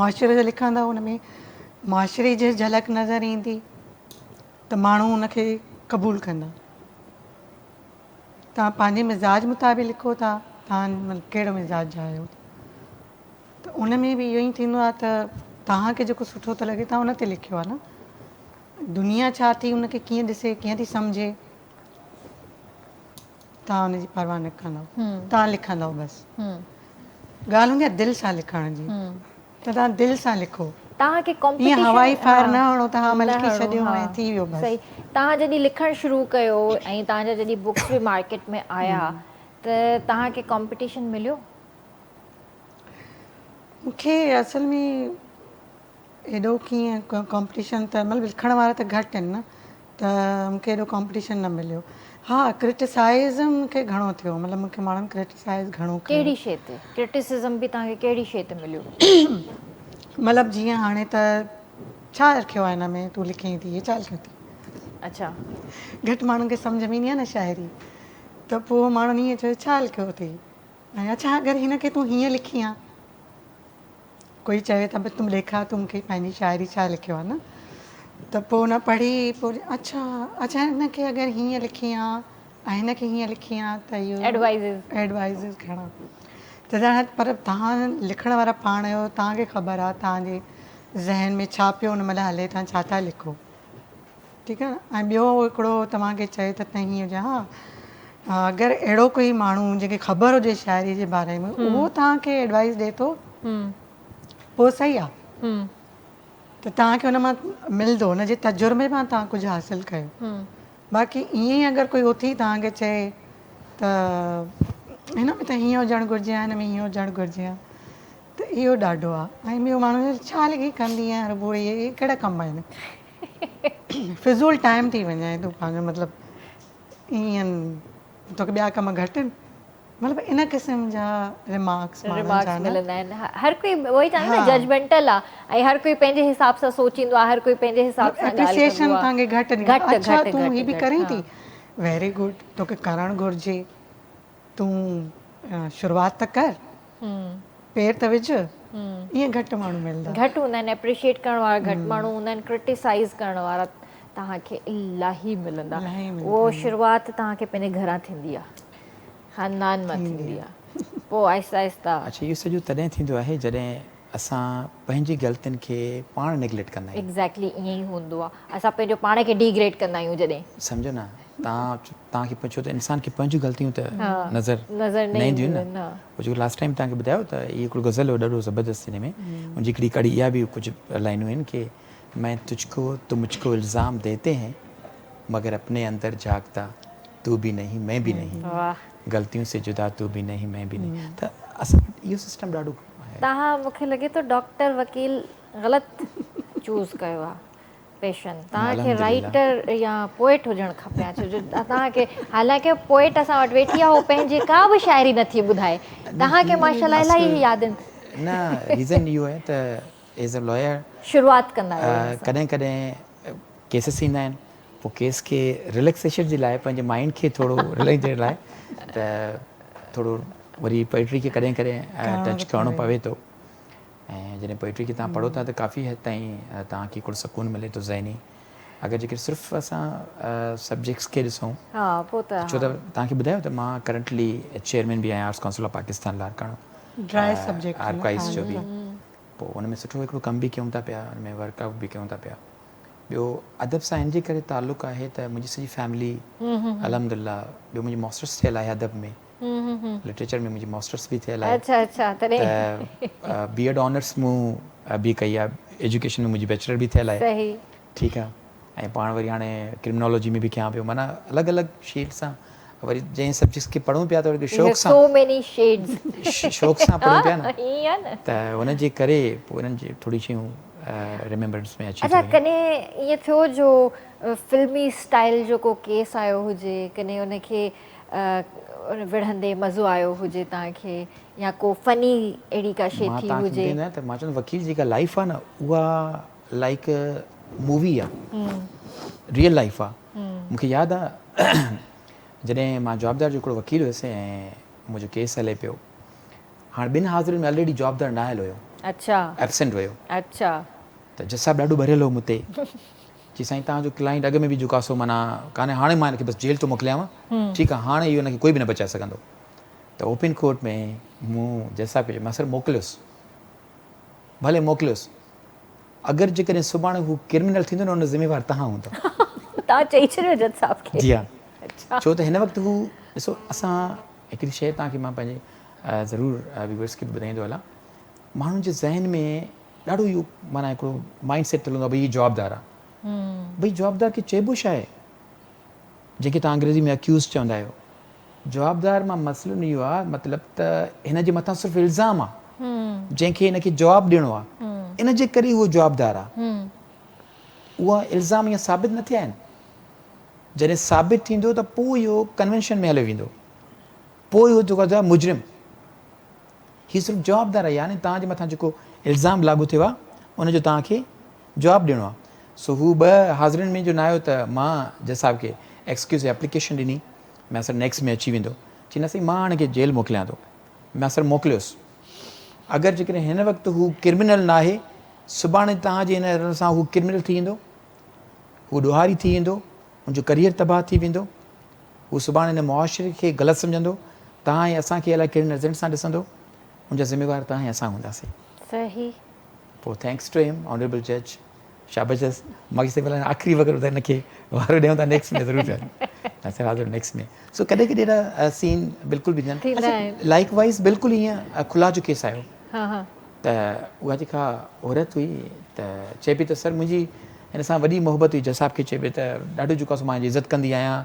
معاشري تي لکندؤ ان ۾ معاشري جي جهلڪ نظر ايندي ته ماڻهو ان کي قبول ڪندا توهان پنهنجي مزاج مطابق لکو ٿا توهان مطلب ڪهڙو مزاج جا آهيو ته ان ۾ به اهو ئي ٿيندو آهي ته توهان کي جيڪو سٺو ٿو لڳي توهان ان تي لکيو آهي نه دنيا ڇا ٿي ان کي ڪيئن ڏسي ڪيئن ٿي سمجهي توهان ان جي پرواهه نه ڪندؤ توهان لکندؤ بس ڳالهه هوندي آهي دل سان لکڻ جي ته توهان دل سان لکو. توهان کي ڪمپيٽيشن ائين هوائي فائر نه هڻو ته ها مان لکي ڇڏيو ۽ ٿي ويو بس. صحيح توهان جڏهن لکڻ شروع ڪيو ۽ توهان جا جڏهن بڪس به مارڪيٽ ۾ آيا ته توهان کي ڪمپيٽيشن مليو؟ مون کي اصل ۾ ايڏو ڪيئن ڪمپيٽيشن ته مطلب لکڻ وارا ته گهٽ آهن نه ته مون کي ايڏو ڪامپيٽيشن نه مليو. ها ڪرٽيسائزم مون کي گهڻو ٿيو مطلب مون کي ماڻهن ڪرٽيسائز گهڻو ڪيو. ڪهڙي شيء تي؟ ڪرٽيسزم به توهان کي ڪهڙي شيء تي مليو؟ مطلب جيئن هاڻي ته ڇا رکيو آهي هن ۾ تون لکين ٿي هي ڇا لکيو اٿئي. اڇا. گهٽ ماڻهن کي سمجهه ۾ ايندي آهي نه شاعري ته پوء ماڻهن ائين چيو ڇا لکيو اٿئي ۽ اڇا اگر هن کي تون هيئن لکين ها. ڪوئي چوي ته تم ڏيکار تون مونکي پنهنجي شاعري ڇا لکيو آهي نه ته پوء ان پڙهي پوء اڇا اڇا هن کي اگر هيئن لکين ها ۽ هن کي هيئن لکين ها ته اهو ايڊوائزز ايڊوائزز گهڻا ته ڄڻ پر توهان لکڻ وارا پاڻ آهيو توهان کي خبر آهي توهان جي ذهن ۾ ڇا پيو ان مهل هلي توهان ڇا ٿا لکو ٺيڪ آهي نه ۽ ٻيو هڪڙو توهان کي چئي ته هيئن هجي ها اگر اهڙو ڪوئي ماڻهو جنهن کي خبر هجي شاعري جي باري ۾ اهو توهان کي ايڊوائس ڏي ٿو پوء صحيح آهي ته توهان کي ان مان ملندو ان جي تجربي مان توهان ڪجهه حاصل ڪيو باقي ائين ئي اگر ڪوئي اٿي توهان کي چئي ته هن ۾ ته هيئن هجڻ گهرجي ها هن ۾ هيئن هجڻ گهرجي ها ته اهو ڏاڍو آهي ۽ ٻيو ماڻهو ڇا لکي ڪندي آهين رڳو اهي ڪهڙا ڪم آهن فضول ٽائيم ٿي وڃائين تون پنهنجو مطلب ائين توکي ٻيا ڪم گهٽ آهن مطلب ان قسم جا ريمارڪس ريمارڪس ملندا آهن هر ڪوئي اهو ئي چوان نه ججمينٽل آ ۽ هر ڪوئي پنهنجي حساب سان سوچيندو آ هر ڪوئي پنهنجي حساب سان ڳالهه اپريسيئيشن توهان کي گهٽ ڏيندا اڇا تون هي به ڪرين ٿي ويري گڊ توکي ڪرڻ گهرجي تون شروعات ته ڪر پير ته وجهه ائين گهٽ ماڻهو ملندا. گهٽ هوندا آهن اپريشيئيٽ ڪرڻ وارا گهٽ ماڻهو هوندا آهن ڪرٽيسائيز ڪرڻ وارا توهان کي الاهي ملندا اهو شروعات توهان کي پنهنجي گهران ٿيندي آهي خاندان مان ٿيندي آهي پوء آهسته آهسته. اڇا اهو سڄو تڏهن ٿيندو آهي جڏهن اسان پنهنجي غلطين کي پاڻ نيگليڪٽ ڪندا آهيون. ايگزيڪٽلي ائين ئي هوندو آهي اسان پنهنجو پاڻ کي ڊيگريڊ ڪندا آهيون جڏهن. سمجهو نه توهان توهان کي پڇو ته انسان کي پنهنجون غلطيون ته نظر نه اينديون آهن نه هو جيڪو لاسٽ ٽائيم توهان کي ٻڌايو ته هي هڪڙو غزل هو ڏاڍو زبردست هن ۾ ان جي هڪڙي ڪڙي اها به ڪجهه لائنون آهن ڪي مين تجھ ڪو تو مجھ ڪو الزام ديتي هين مگر اپني اندر جهاڪتا تو ڀي نهين مين ڀي نهين غلطيون سي جدا تو ڀي نهين مين ڀي نهين ته اسان وٽ اهو سسٽم ڏاڍو آهي. توهان مون کي لڳي ٿو ڊاڪٽر وڪيل غلط چوز ڪيو آ پيشن توهان کي رائيٽر يا پوئٽ هجڻ کپي ها ڇو جو توهان کي حالانڪه پوئٽ اسان وٽ ويٺي آ هو پنهنجي ڪا به شاعري نٿي ٻڌائي توهان کي ماشاءالله الاهي ياد آهن. نه ريزن اهو آهي ته ايز ا لائر شروعات ڪندا آهيو ان سان. ڪڏهن ڪڏهن ڪيسز ايندا آهن پوء ڪيس کي رليڪسيشن جي لاء پنهنجي مائنڊ کي ٿورو رليڪس ڏيڻ لاء ته ٿورو وري پوئٽري کي ڪڏهن ڪڏهن ٽچ ڪرڻو پوي ٿو ۽ جڏهن پوئٽري کي توهان پڙهو ٿا ته ڪافي حد تائين توهان کي هڪڙو سڪون ملي ٿو ذهني اگر جيڪڏهن صرف اسان سبجيڪٽس کي ڏسون ڇو ته توهان کي ٻڌايو ته مان ڪرنٽلي چيئرمين به آهيان arts council of Pakistan Larkana archives جو به پوء ان ۾ سٺو هڪڙو ڪم به ڪيون ٿا پيا ان ۾ ورڪ آئوٽ به ڪيون ٿا پيا ٻيو ادب سان ان جي ڪري تعلق آهي ته منهنجي سڄي فيملي الحمد لله ٻيو منهنجي ماسٽرس ٿيل آهي ادب ۾ لٽريچر ۾ منهنجي ماسٽرس به ٿيل آهي اڇا اڇا تڏهن ته بي ايڊ آنرس مون به ڪئي آهي ايجوڪيشن ۾ منهنجي بيچلر به ٿيل آهي ٺيڪ آهي ۽ پاڻ وري هاڻي ڪرمنالاجي ۾ به ڪيان پيو معنيٰ الڳ الڳ شيڊ سان وري جنهن سبجيڪٽس کي پڙهون پيا ته وري شوق سان سو ميني شيڊز شوق سان پڙهون پيا نه ته ان جي ڪري پوء انهن جي ٿوري شيون ريميمبرنس ۾ اچي اچا ڪڏهن ائين ٿيو جو فلمي اسٽائل جو ڪو ڪيس آيو هجي ڪڏهن ان کي وڙهندي مزو آيو هجي توهان کي يا ڪو فني اهڙي ڪا شي ٿي هجي. مان ته مان چوندس وڪيل جيڪا لائيف آ نه اها لائيڪ مووي آ ريئل لائيف آ مونکي ياد آ جڏهن مان جوابدار جو هڪڙو وڪيل هيس ۽ منهنجو ڪيس هلي پيو هاڻ ٻن حاضرين ۾ آلريڊي جوابدار نه آيل هيو اڇا ايبسنٽ هيو اڇا ته جج صاحب ڏاڍو ڀريل هو مون تي چي سائين توهان جو ڪلائنٽ اڳ ۾ به جوڪاسو معنيٰ ڪانهي هاڻي مان هن کي بس جيل ٿو موڪليانو ٺيڪ آ هاڻي اهو هن کي ڪوئي به نه بچائي سگهندو ته اوپن ڪورٽ ۾ مون جج صاحب کي چيو مان سر موڪليوس ڀلي موڪليوس اگر جيڪڏهن سڀاڻي هو ڪرمنل ٿيندو نه ان جو ذميوار توهان هوندؤ. توهان چئي ڇڏيو جج صاحب کي. جي ها ڇو ته هن وقت هو ڏسو اسان هڪڙي شيء توهان کي مان پنهنجي ضرور ويورس کي به ٻڌائيندو هلان ماڻهن جي ذهن ۾ ڏاڍو اهو معنيٰ هڪڙو مائنڊ سيٽ ٿيل هوندو آهي ڀئي هي جوابدار آهي ڀئي جوابدار کي چئبو ڇا آهي جنهن کي توهان انگريزي ۾ اڪيوز چوندا آهيو جوابدار مان مثلاً اهو آ مطلب ته هن جي مٿان صرف الزام آ جنهن کي هن کي جواب ڏيڻو آ ان جي ڪري اهو جوابدار آ. اها الزام اڃا ثابت نه ٿيا آهن. جڏهن ثابت ٿيندو ته پوء اهو ڪنوينشن ۾ هليو ويندو. پوء اهو جيڪو آ مجرم. هي صرف جوابدار آهي يعني توهان جي مٿان جيڪو الزام لاڳو ٿيو آ ان جو توهان کي جواب ڏيڻو آ. سو هو ٻه حاضرين ۾ جو نه آيو ته مان جج صاحب کي ايڪسڪيوز جي ايپليڪيشن ڏني. ميان سر نيڪسٽ ۾ اچي ويندو. چي نه سائين مان هن کي جيل موڪليان ٿو. ميان سر موڪليوس. اگر جيڪڏهن هن وقت هو ڪرمنل ناهي، سڀاڻي توهان جي هن سان هو ڪرمنل ٿي ويندو، هو ڏوهاري ٿي ويندو، هن جو ڪريئر تباهه ٿي ويندو، هو سڀاڻي هن معاشري کي غلط سمجهندو، توهان ۽ اسان کي الائي ڪهڙي نظرين سان ڏسندو، ان جا ذميوار توهان ۽ اسان هونداسين. صحيح. پوء thanks to هم آنريبل جج. شابش اٿس مان چيس ڀلا آخري وقت ٻڌائي هن کي وارو ڏيون ٿا نيڪسٽ ۾ ضرور ٿيا سر حاضر نيڪسٽ ۾ سو ڪڏهن ڪڏهن اهڙا سين بلڪل به ٿيندا آهن لائڪ وائز بلڪل ائين کلا جو ڪيس آيو ته اها جيڪا عورت هئي ته چئي پئي ته سر منهنجي هن سان وڏي محبت هئي جج صاحب کي چئي پئي ته ڏاڍو جيڪو آهي مان هن جي عزت ڪندي آهيان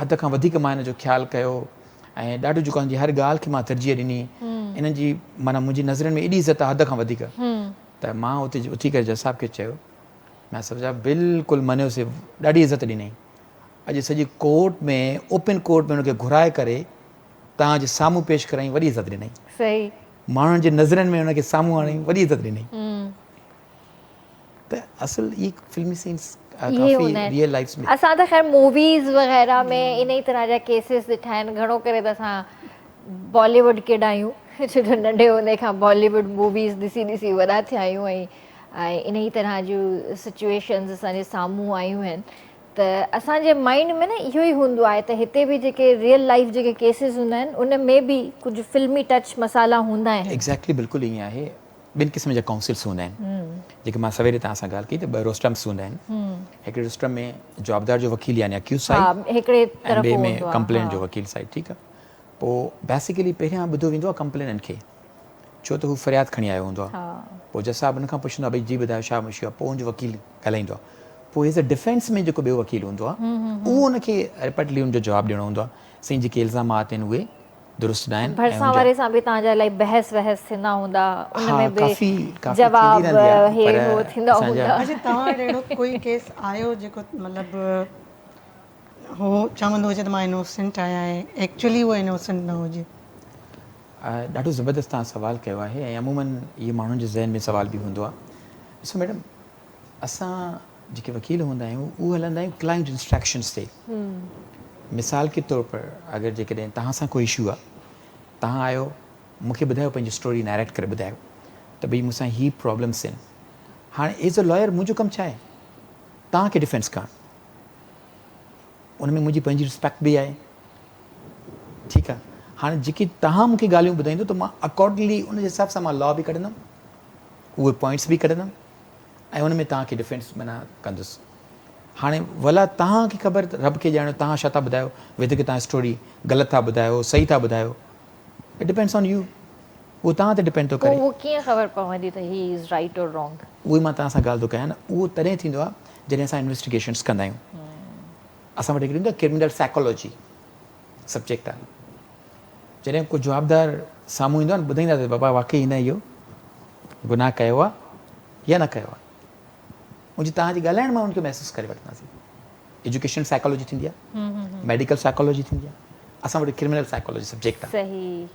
حد کان وڌيڪ مان هن جو خيال ڪيو ۽ ڏاڍو جيڪو هن جي هر ڳالهه کي مان ترجيح ڏني انهن جي معنيٰ منهنجي نظرن ۾ ايڏي عزت آهي حد کان وڌيڪ ته مان اتي اٿي ڪري جج صاحب کي چيو، ميان صاحب جا بلڪل مڃيوسي ڏاڍي عزت ڏنائين. اڄ سڄي ڪورٽ ۾ اوپن ڪورٽ ۾ ان کي گهرائي ڪري توهان جي سامهون پيش ڪرايائين وڏي عزت ڏنائين. صحيح. ماڻهن جي نظرن ۾ ان کي سامهون آڻيائين وڏي عزت ڏنائين. ته اصل اهي فلمي سينس ڪافي ريئل لائيف ۾. اسان ته خير موويز وغيره ۾ انهي طرح جا ڪيسز ڏٺا آهن گهڻو ڪري ته اسان بالي ووڊ ڪڊ آهيون ڇو جو ننڍي هوندي کان بالي ووڊ موويز ڏسي ڏسي وڏا ٿيا آهيون ۽ ۽ انهي طرح جون سچويشنز اسان جي سامهون آيون آهن ته اسان جي مائنڊ ۾ نه اهو ئي هوندو آهي ته هتي به جيڪي ريئل لائيف جيڪي ڪيسز هوندا آهن ان ۾ به ڪجهه فلمي ٽچ مسالا هوندا آهن. ايگزيڪٽلي بلڪل ائين آهي ٻن قسم جا ڪائونسلس هوندا آهن جيڪي مان سويري توهان سان ڳالهه ڪئي ته ٻه روسٽرمس هوندا آهن هڪڙي روسٽرم ۾ جوابدار جو وڪيل يعني اڪيوز سائيڊ هڪڙي ۽ ٻئي ۾ ڪمپلينٽ جو وڪيل سائيڊ ٺيڪ آهي پوء بيسيڪلي پهريان ٻڌو ويندو آهي ڪمپليننٽ کي ڇو ته هو فرياد کڻي آيو هوندو آهي پوء جج صاحب ان کان پڇندو آهي ڀئي جي ٻڌايو ڇا مشڪل آهي پوء ان جو وڪيل ڳالهائيندو آهي پوء ايز اي ڊفينس ۾ جيڪو ٻيو وڪيل هوندو آهي اهو ان کي رپيٽلي ان جو جواب ڏيڻو هوندو آهي سائين جيڪي الزامات آهن اهي درست ناهن ڀرسان واري سان به توهان جا الائي بحث وحث ٿيندا هوندا ان ۾ به جواب هي هو ٿيندا هوندا. اڇا توهان وٽ اهڙو ڪوئي ڪيس آيو جيڪو مطلب هو چوندو هجي ته مان انوسنٽ آهيان ۽ ايڪچولي هو انوسنٽ نه هجي. ڏاڍو زبردست توهان سوال ڪيو آهي ۽ عمومن اهو ماڻهن جي ذهن ۾ سوال به هوندو آهي ڏسو ميڊم اسان جيڪي وڪيل هوندا آهيون اهي هلندا آهيون ڪلائنٽ انسٽرڪشنس تي مثال ڪي طور پر اگر جيڪڏهن توهان سان ڪو اشو آهي توهان آيو مون کي ٻڌايو پنهنجي اسٽوري نيريٽ ڪري ٻڌايو ته ڀئي مون سان هي پرابلمس آهن هاڻي ايز اي لائر منهنجو ڪم ڇا آهي توهان کي ڊفينس ڪرڻ ان ۾ منهنجي پنهنجي رسپيڪٽ به آهي ٺيڪ آهي هاڻي جيڪي توهان مون کي ڳالهيون ٻڌائيندو ته مان اڪارڊنگلي ان جي حساب سان مان لا به ڪڍندم اهي پوائنٽس به ڪڍندم ۽ ان ۾ توهان کي ڊفينس معنيٰ ڪندس. هاڻي ڀلا توهان کي خبر رب کي ڄاڻيو توهان ڇا ٿا ٻڌايو ويدر ڪي توهان اسٽوري غلط ٿا ٻڌايو صحيح ٿا ٻڌايو it depends on you. اهو توهان تي ڊپينڊ ٿو ڪري. پوء اهو ڪيئن خبر پوندي ته he is right اور رانگ؟ اهو ئي مان توهان سان ڳالهه ٿو ڪيان نه، اهو تڏهن ٿيندو آهي جڏهن اسان انويسٽيگيشنس ڪندا آهيون. اسان وٽ هڪڙي هوندي آهي ڪرمنل سائيڪالاجي سبجيڪٽ آهي. جڏهن ڪو جوابدار سامهون ايندو آهي نه ٻڌائيندا ته بابا واقعي هن اهو گناهه ڪيو آهي يا نه ڪيو آهي. ان جي توهان جي ڳالهائڻ مان ان کي محسوس ڪري وٺنداسين. ايجوڪيشنل سائيڪالاجي ٿيندي آهي، ميڊيڪل سائيڪالاجي ٿيندي آهي، اسان وٽ ڪرمنل سائيڪالاجي سبجيڪٽ آهي. صحيح.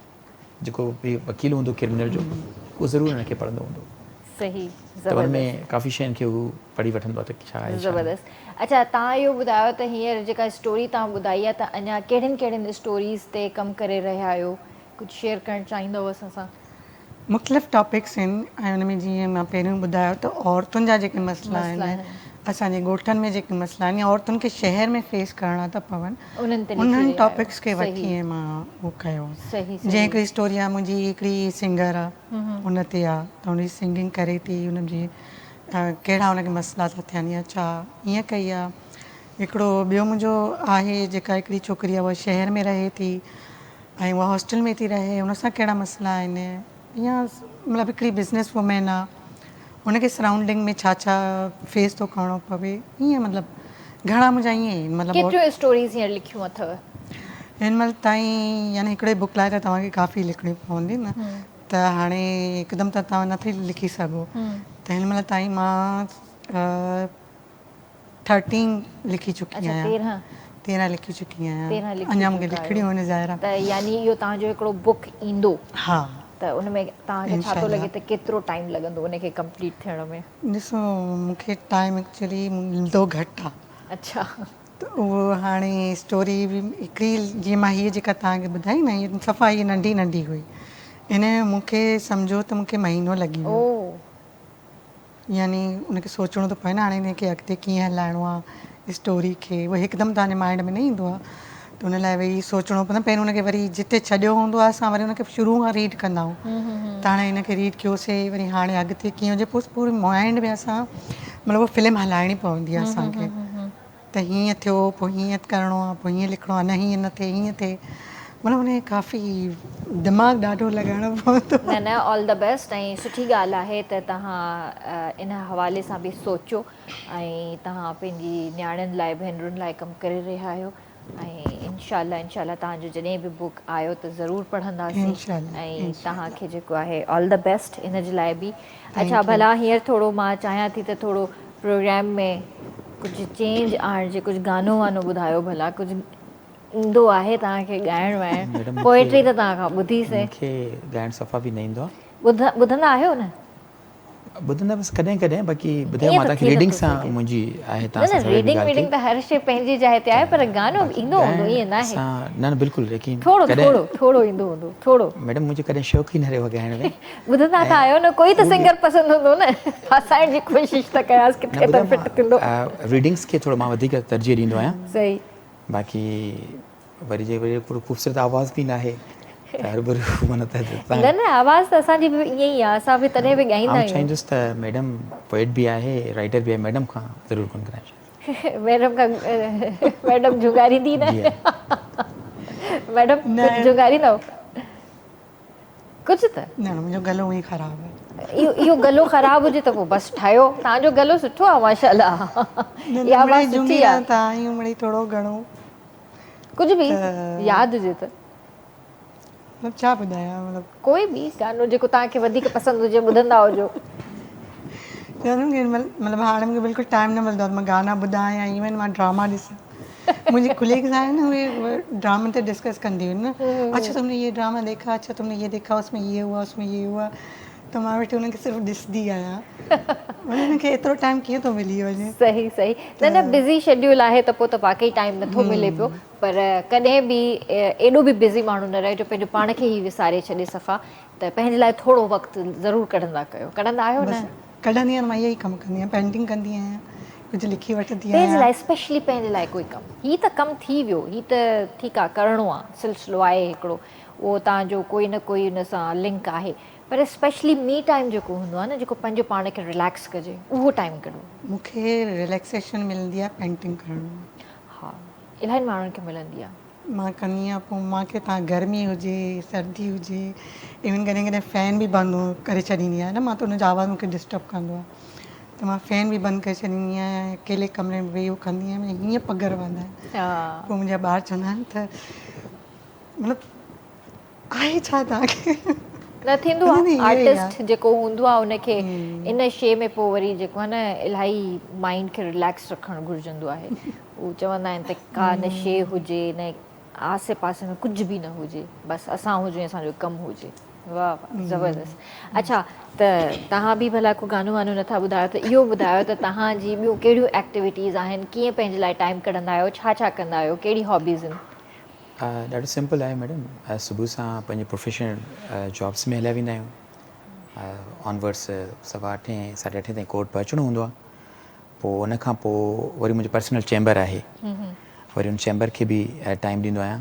جيڪو به وڪيل هوندو ڪرمنل جو اهو ضرور ان کي پڙهندو هوندو. صحيح ته ان ۾ ڪافي شين کي هو پڙهي وٺندو آهي ته ڇا آهي ڇا ناهي. زبردست. اڇا توهان اهو ٻڌايو ته هينئر جيڪا اسٽوري توهان ٻڌائي آهي ته اڃا ڪهڙين ڪهڙين اسٽوريز تي ڪم ڪري رهيا آهيو ڪجهه شيئر ڪرڻ چاهيندؤ اسان سان. مختلف ٽاپڪس آهن ۽ ان ۾ جيئن مان پهريون ٻڌايو ته عورتن جا جيڪي مسئلا آهن اسان جي ڳوٺن ۾ جيڪي مسئلا آهن يا عورتن کي شهر ۾ فيس ڪرڻا ٿا پون انهن ٽاپڪس کي وٺي ۽ مان اهو ڪيو جيئن هڪڙي اسٽوري آهي منهنجي هڪڙي سنگر آهي ان تي آهي ته ان جي سنگنگ ڪري ٿي ان جي ڪهڙا ان کي مسئلا ٿا ٿين يا ڇا ائين ڪئي آهي هڪڙو ٻيو منهنجو آهي جيڪا هڪڙي ڇوڪري آهي اها شهر ۾ رهي ٿي ۽ اها هاسٽل ۾ ٿي رهي ان سان ڪهڙا مسئلا آهن يا مطلب هڪڙي بزنس وومين آ ان کي سرائونڊنگ ۾ ڇا ڇا فيس ٿو ڪرڻو پوي ائين مطلب گهڻا منهنجا ائين آهن مطلب ڪيتريون اسٽوريز هينئر لکيون اٿو؟ هن مهل تائين يعني هڪڙي بڪ لاء ته توهان کي ڪافي لکڻي پوندي نه ته هاڻي هڪدم ته توهان نٿي لکي سگهو ته هن مهل تائين مان ٿرٽين لکي چڪي آهيان. 13 لکي چڪي آهيان. اڃا مونکي لکڻيون آهن ظاهر آهي. ته يعني اهو توهان جو هڪڙو بڪ ايندو. ها. ته ان ۾ توهان کي ڇا ٿو لڳي ته ڪيترو ٽائيم لڳندو ان کي ڪمپليٽ ٿيڻ ۾؟ ڏسو مونکي ٽائيم ايڪچولي ملندو گهٽ آهي. اڇا. ته اهو هاڻي اسٽوري به هڪڙي جيئن مان هيء جيڪا توهان کي ٻڌائي نه هيء صفا هيء ننڍي ننڍي هئي. ان ۾ مونکي سمجهو ته مونکي مهينو لڳي ويو. يعني ان کي سوچڻو ٿو پوي نه هاڻي ان کي اڳتي ڪيئن هلائڻو آ اسٽوري کي اهو هڪدم توهان جي مائنڊ ۾ نه ايندو آ ته ان لاء ويهي سوچڻو پوندو آ پهريون ان کي وري جتي ڇڏيو هوندو آ اسان وري ان کي شروع کان ريڊ ڪندا آهيون ته هاڻي ان کي ريڊ ڪيوسي وري هاڻي اڳتي ڪيئن هجي پوء پوري مائنڊ ۾ اسان مطلب اها فلم هلائڻي پوندي آ اسان کي. ته هيئن ٿيو پوء هيئن ڪرڻو آ پوء هيئن لکڻو آ نه هيئن نه ٿئي هيئن ٿئي مطلب ان کي ڪافي دماغ ڏاڍو لڳائڻو پوندو آ. نه نه آل the best ۽ سٺي ڳالهه آهي ته توهان ان حوالي سان به سوچو ۽ توهان پنهنجي نياڻين لاء ڀينرن لاء ڪم ڪري رهيا آهيو ۽ انشاء الله انشاء الله توهان جو جڏهن به بوڪ آيو ته ضرور پڙهنداسين ۽ توهان کي جيڪو آهي آل the best ان جي لاء به اڇا ڀلا هينئر ٿورو مان چاهيان ٿي ته ٿورو پروگرام ۾ ڪجهه چينج آڻجي ڪجهه گانو وانو ٻڌايو ڀلا ڪجهه ايندو آهي توهان کي ڳائڻ وائڻ پوئٽري ته توهان کان ٻڌي سي مون کي ڳائڻ صفا به نه ايندو آهي ٻڌندا آهيو نه ٻڌندا بس ڪڏهن ڪڏهن باقي ٻڌايو مان توهان کي ريڊنگ سان منهنجي آهي توهان سان ريڊنگ ويڊنگ ته هر شي پنهنجي جاء تي آهي پر گانو به ايندو هوندو ائين ناهي نه نه بلڪل يقين ٿورو ٿورو ٿورو ايندو هوندو ٿورو ميڊم منهنجو ڪڏهن شوق ئي نه رهيو ڳائڻ ۾ ٻڌندا ته آهيو نه ڪوئي ته سنگر پسند هوندو نه ڦاسائڻ جي ڪوشش ته ڪيانس ڪٿي ته فٽ ٿيندو ريڊنگس کي ٿورو مان وڌيڪ ترجيح ڏيندو آهيان صحيح باقي وري جي وري ڪو خوبصورت آواز به ناهي ته هربرو معنيٰ ته نه نه آواز ته اسان جي به ائين ئي آهي اسان به تڏهن به ڳائيندا آهيون. آئون چاهيندس ته ميڊم پوئٽ به آهي رائيٽر به آهي ميڊم کان ضرور گن ڪرائڻ چاهيندس. ميڊم کان ميڊم جهونگاريندي نه ميڊم ڪجهه جهونگاريندؤ؟ ڪجهه ته. نه نه منهنجو گلو ائين ئي خراب آهي. اهو اهو گلو خراب هجي ته پوء بس ٺاهيو توهان جو گلو سٺو آهي ماشاءالله اها آواز سٺي آهي. ته آهيون مڙئي ٿورو گهڻو. ڪجهه به ياد هجي ته. مطلب ڇا ٻڌايان مطلب. ڪوئي به گانو جيڪو توهان کي وڌيڪ پسند هجي ٻڌندا هجو. مطلب هاڻي مونکي بلڪل ٽائيم نه ملندو آهي ته مان گانا ٻڌان يا ايون مان ڊراما ڏسان. منهنجي ڪليگز آهن نه اهي ڊرامن تي ڊسڪس ڪنديون آهن نه اڇا تم ني يي ڊراما ديکا اڇا تم ني يي ديکا اس ۾ يي هوا اس ۾ يي هوا ته مان ويٺي انهن کي صرف ڏسندي آهيان انهن کي ايترو ٽائيم ڪيئن ٿو ملي وڃي. صحيح صحيح نه نه بزي شيڊيول آهي ته پوء ته واقعي ٽائيم نٿو ملي پيو پر ڪڏهن به ايڏو به بزي ماڻهو نه رهي جو پنهنجو پاڻ کي ئي وساري ڇڏي صفا ته پنهنجي لاء ٿورو وقت ضرور ڪڍندا ڪيو ڪڍندا آهيو نه؟ ڪڍندي آهيان مان اهو ئي ڪم ڪندي آهيان پينٽنگ ڪندي آهيان ڪجهه لکي وٺندي آهيان. پنهنجي لاء اسپيشلي پنهنجي لاء ڪوئي ڪم هي ته ڪم ٿي ويو هي ته ٺيڪ آ ڪرڻو آ سلسلو آهي هڪڙو اهو توهان جو ڪوئي نه ڪوئي ان سان لنڪ آهي پر اسپيشلي مي ٽائيم جيڪو هوندو آ نه جيڪو پنهنجو پاڻ کي رليڪس ڪجي اهو ٽائيم ڪهڙو. مون کي رليڪسيشن ملندي آ پينٽنگ ڪرڻ ۾. ها الاهين ماڻهن کي ملندي آ. مان ڪندي آهيان پوء مان کي تان گرمي هجي سردي هجي ايون ڪڏهن ڪڏهن فين به بند ڪري ڇڏيندي آهيان نه مان ته ان جو آواز مون کي ڊسٽرب ڪندو آهي ته مان فين به بند ڪري ڇڏيندي آهيان ۽ اڪيلي ڪمري ۾ ويهي اهو ڪندي آهيان منهنجا هيئن پگهر وهندا آهن پوء منهنجا ٻار چوندا آهن ته مطلب آهي ڇا توهان کي. نه ٿيندو آ آرٽسٽ جيڪو هوندو آ ان کي ان شي ۾ پو وري جيڪو آ نه الاهي مائنڊ کي رليڪس رکڻ گهرجندو آهي هو چوندا آهن ته ڪا نه شي هجي نه آسي پاسي ۾ ڪجهه به نه هجي بس اسان هجون اسان جو ڪم هجي واه واه زبردست اڇا ته توهان به ڀلا ڪو گانو وانو نٿا ٻڌايو ته اهو ٻڌايو ته توهان جي ٻيون ڪهڙيون ايڪٽيوٽيز آهن ڪيئن پنهنجي لاء ٽائيم ڪڍندا آهيو ڇا ڇا ڪندا آهيو ڪهڙي هابيز آهن. ڏاڍو سمپل آهي ميڊم صبح سان پنهنجي پروفيشنل جابس ۾ هليا ويندا آهيون آنورڊس سوا اٺين ساڍي اٺين تائين ڪورٽ پهچڻو هوندو آهي پوء ان کان پوء وري منهنجو پرسنل چيمبر آهي وري ان چيمبر کي به ٽائيم ڏيندو آهيان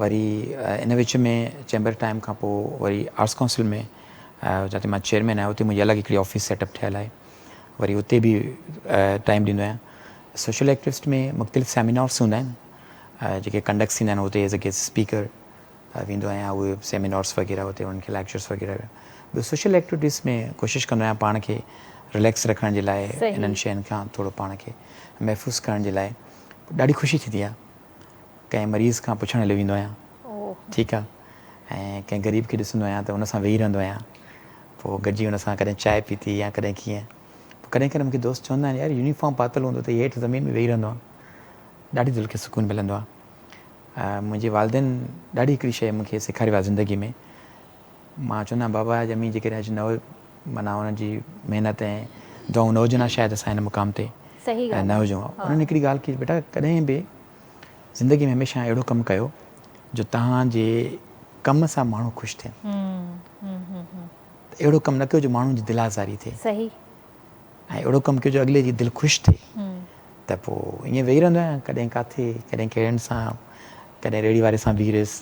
وري ان وچ ۾ چيمبر ٽائيم کان پوء وري آرٽس ڪائونسل ۾ جتي مان چيئرمين آهيان اتي منهنجي الڳ هڪڙي آفيس سيٽ اپ ٺهيل آهي وري اتي به ٽائيم ڏيندو آهيان سوشل ايڪٽيوسٽ ۾ مختلف سيمينارس هوندا آهن جيڪي ڪنڊڪٽس ٿيندا آهن اتي ايز اي گيسٽ اسپيڪر ويندو آهيان اهي سيمينارس وغيره اتي انهن کي ليڪچرس وغيره ٻيو سوشل ايڪٽيوٽيز ۾ ڪوشش ڪندو آهيان پاڻ کي رليڪس رکڻ جي لاء انهن شين کان ٿورو پاڻ کي محفوظ ڪرڻ جي لاء ڏاڍي خوشي ٿيندي آهي ڪنهن مريض کان پڇڻ هليو ويندو آهيان ٺيڪ آهي ۽ ڪنهن غريب کي ڏسندو آهيان ته ان سان ويهي رهندو آهيان پوء گڏجي ان سان ڪڏهن چانهه پيتي يا ڪڏهن ڪيئن پوء ڪڏهن ڪڏهن مونکي دوست چوندا آهن يار يونيفارم پاتل هوندو اٿئي هيٺ زمين ۾ ويهي رهندو آهي ڏاڍي دل کي سڪون ملندو آهي. منهنجي والدين ڏاڍي هڪڙي شيء مون کي سيکاري آهي زندگي ۾ مان چوندو آهيان بابا اڄ امي جيڪڏهن اڄ نه معنيٰ انهن جي محنت ۽ دعائون نه هجن ها شايد اسان هن مقام تي نه هجون ها. انهن هڪڙي ڳالهه ڪئي بيٽا ڪڏهن به زندگي ۾ هميشه اهڙو ڪم ڪيو جو توهان جي ڪم سان ماڻهو خوش ٿين. اهڙو ڪم نه ڪيو جو ماڻهن جي دل آزاري ٿئي. ۽ اهڙو ڪم ڪيو جو اڳلي جي دل خوش ٿئي ته پوء ائين ويهي رهندو آهيان ڪڏهن ڪاٿي ڪڏهن ڪهڙن سان ڪڏهن ريڙهي واري سان بيهي رهيس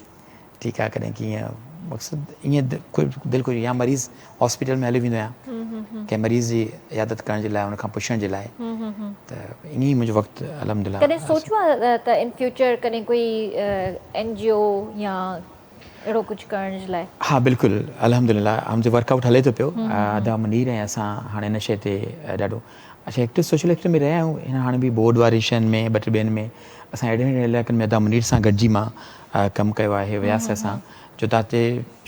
ٺيڪ آهي ڪڏهن ڪيئن مقصد ائين دل خوش يا مريض هاسپيٽل ۾ هليو ويندو آهيان ڪنهن مريض جي عيادت ڪرڻ جي لاء ان کان پڇڻ جي لاء ته ائين ئي منهنجو وقت الحمدلله ڪڏهن سوچيو آهي ته ان فيوچر ڪڏهن ڪوئي اين جي او يا اهڙو ڪجهه ڪرڻ جي لاء. ها بلڪل الحمدلله منهنجو ورڪ آئوٽ هلي ٿو پيو ادا منير ۽ اسان هاڻي ان شي تي ڏاڍو اڇا هڪ سوشل ايڪٽ ۾ رهيا آهيون هن هاڻي به بورڊ واري شين ۾ ٻه ٽي ٻين ۾ اسان اهڙن اهڙن علائقن ۾ ادا منير سان گڏجي مان ڪم ڪيو آهي وياسي اسان جو تاتي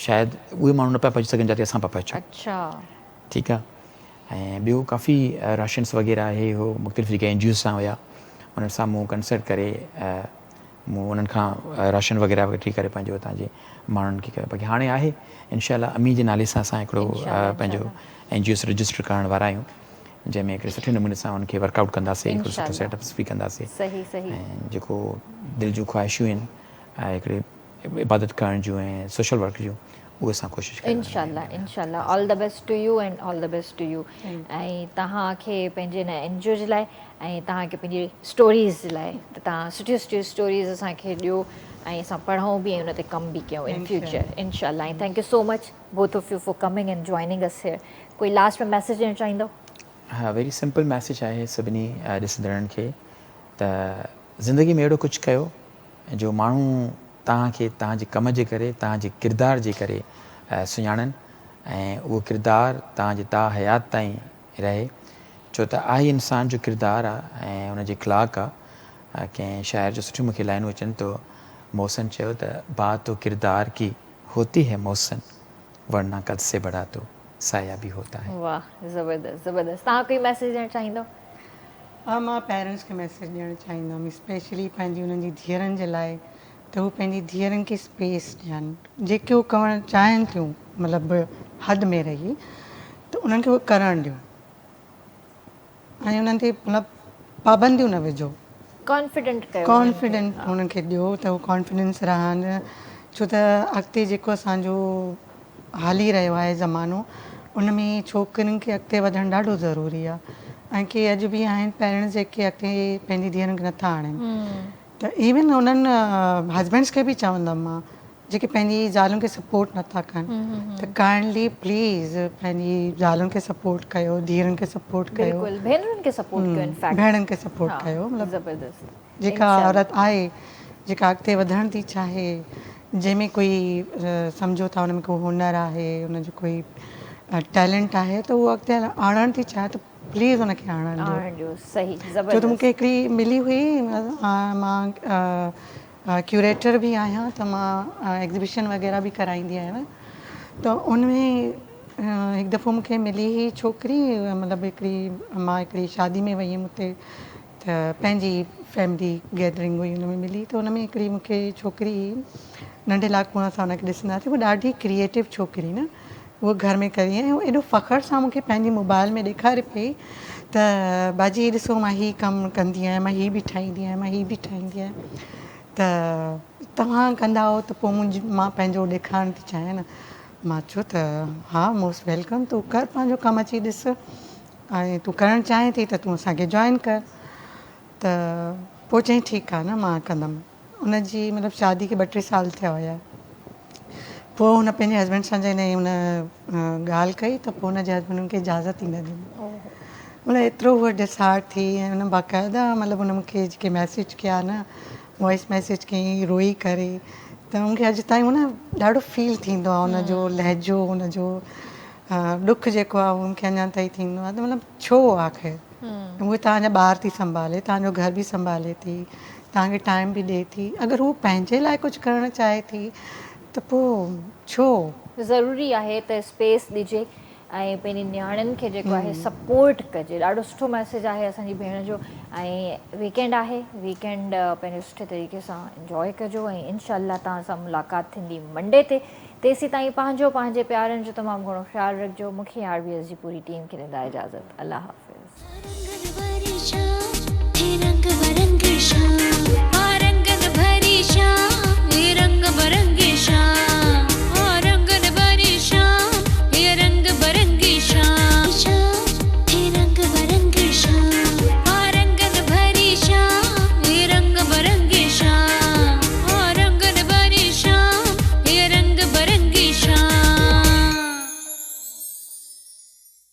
شايد اهي ماڻهو نه پيا پهچي سگهن جاتي اسان پيا پهچون اڇا ٺيڪ آهي ۽ ٻيو ڪافي راشنس وغيره آهي هو مختلف جيڪي اين جي اوز سان هيا انهن سان مون ڪنسلٽ ڪري مون انهن کان راشن وغيره وٺي ڪري پنهنجو هتان جي ماڻهن کي ڪيو باقي هاڻي آهي انشاء الله امين جي نالي سان اسان هڪڙو پنهنجو اين جي اوس رجسٽر ڪرڻ وارا آهيون جنهن ۾ هڪڙي سٺي نموني سان ان کي ورڪ آئوٽ ڪنداسين هڪڙو سٺو سيٽ اپس به ڪنداسين ۽ جيڪو دل جون خواهشون آهن هڪڙي عبادت ڪرڻ جون ۽ سوشل ورڪ جون اهي اسان ڪوشش ڪري انشاء الله انشاء الله all the best to you and all the best to you ۽ توهان کي پنهنجي هن اين جي او جي لاء ۽ توهان کي پنهنجي اسٽوريز جي لاء ته توهان سٺيون سٺيون اسٽوريز اسان کي ڏيو ۽ اسان پڙهون به ۽ ان تي ڪم به ڪيون ان فيوچر انشاء الله ۽ thank you so much both of you for coming and joining us here ڪوئي لاسٽ ۾ ميسيج ڏيڻ چاهيندو؟ ها ويري سمپل ميسيج آهي سڀني ڏسندڙن کي ته زندگي ۾ اهڙو ڪجهه ڪيو جو ماڻهو توهان کي توهان جي ڪم جي ڪري توهان جي ڪردار جي ڪري سڃاڻن ۽ اهو ڪردار توهان جي تا حيات تائين رهي ڇو ته آهي انسان جو ڪردار آ ۽ ان جي اخلاق آ ڪنهن شاعر جو سٺيون مونکي لائنون اچن تو محسن چيو ته بات تو ڪردار ڪي هوتي هي محسن ورنه قد سي بڙا تو سايه ڀي هوتا هي. واه زبردست زبردست توهان ڪوئي ميسيج ڏيڻ چاهيندو. ها مان پيرنٽس کي ميسيج ڏيڻ چاهيندم اسپيشلي پنهنجي انهن جي ڌيئرن جي لاء ته هو پنهنجي ڌيئرن کي اسپيس ڏين جيڪي هو ڪرڻ چاهين ٿيون مطلب حد ۾ رهي ته انهن کي اهو ڪرڻ ڏيو ۽ انهن تي مطلب پابنديون نه وجهو. ڪانفيڊنٽ ڪيو انهن کي. ڪانفيڊنٽ انهن کي ڏيو ته هو ڪانفيڊنس رهن ڇو ته اڳتي جيڪو اسان جو هلي رهيو آهي زمانو ان ۾ ڇوڪرين کي اڳتي وڌڻ ڏاڍو ضروري آهي ۽ ڪي اڄ به آهن پيرنٽس جيڪي اڳتي پنهنجي ڌيئرن کي نٿا آڻين ته ايون انهن هسبينڊس کي به چوندم مان جيڪي پنهنجي زالن کي سپورٽ نٿا ڪن ته ڪائنڊلي پليز پنهنجي زالن کي سپورٽ ڪيو ڌيئرن کي سپورٽ ڪيو بلڪل ڀينرن کي سپورٽ ڪيو انفيڪٽ ڀيڻن کي سپورٽ ڪيو مطلب زبردست جيڪا عورت آهي جيڪا اڳتي وڌڻ ٿي چاهي جنهن ۾ ڪوئي سمجهو ٿا ان ۾ ڪو هنر آهي ان جو ڪوئي ٽيلنٽ آهي ته اهو اڳتي آڻڻ ٿي چاهي ته پليز ان کي آڻڻ ڏيو. آڻڻ ڏيو صحيح ڇو ته زبردست. مون کي هڪڙي ملي هئي مان ڪيوريٽر به آهيان ته مان ايگزيبيشن وغيره به ڪرائيندي آهيان ته ان ۾ هڪ دفعو مون کي ملي هئي ڇوڪري مطلب هڪڙي مان هڪڙي شادي ۾ وئي هيم اتي ته پنهنجي فيملي گيدرنگ هئي ان ۾ ملي ته ان ۾ هڪڙي مون کي ڇوڪري ننڍي لاڪوڻ سان ان کي ڏسنداسين هوء ڏاڍي ڪريئيٽو ڇوڪري نه هوء گهر ۾ ڪري ۽ ايڏو فخر سان مون کي پنهنجي موبائل ۾ ڏيکاري پئي ته باجي هي ڏسو مان هي ڪم ڪندي آهيان مان هي به ٺاهيندي آهيان مان هي به ٺاهيندي آهيان ته توهان ڪندا آهيو ته پوء منهنجي مان پنهنجو ڏيکارڻ ٿي چاهيان نه مان چيو ته ها موسٽ welcome تون ڪر پنهنجو ڪم اچي ڏس ۽ تون ڪرڻ چاهين ٿي ته تون اسان کي جوائن ڪر ته پوء چيائين ٺيڪ آهي نه مان ڪندم ان جي مطلب شادي کي ٻه ٽي سال ٿيا هيا پوء هن پنهنجي هسبينڊ سان جڏهن هن ڳالهه ڪئي ته پوء هن جي هسبينڊ هن کي اجازت ئي نه ڏني مطلب ايترو هوء ڊس هارٽ ٿي ۽ هن باقاعده مطلب هن مون کي جيڪي ميسيج ڪيا نه وائس ميسيج ڪيائين روئي ڪري ته مون کي اڄ تائين نه ڏاڍو فيل ٿيندو آهي هن جو لهجو هن جو ڏک جيڪو آهي اهو مون کي اڃا تائين ٿيندو آهي ته مطلب ڇو آخر هوء توهان جا ٻار ٿي سنڀالي توهان جو گهر به سنڀالي ٿي توهان کي ٽائيم به ڏئي ٿي اگر هوء پنهنجي لاء ڪجهه ڪرڻ چاهي ٿي ته پوء ڇو؟ ضروري آهي ته اسپيس ڏجي ۽ پنهنجي نياڻين کي جيڪو آهي سپورٽ ڪجي ڏاڍو سٺو ميسيج آهي اسان جي ڀيڻ جو ۽ ويڪينڊ آهي ويڪينڊ پنهنجو سٺي طريقي سان انجوائي ڪجو ۽ انشاء الله توهان سان ملاقات ٿيندي منڊي تي تيسيتائين پنهنجو پنهنجي پيارن جو تمام گهڻو خيال رکجو مون کي آر بي ايس جي پوري ٽيم کي ڏيندا اجازت الله حافظ.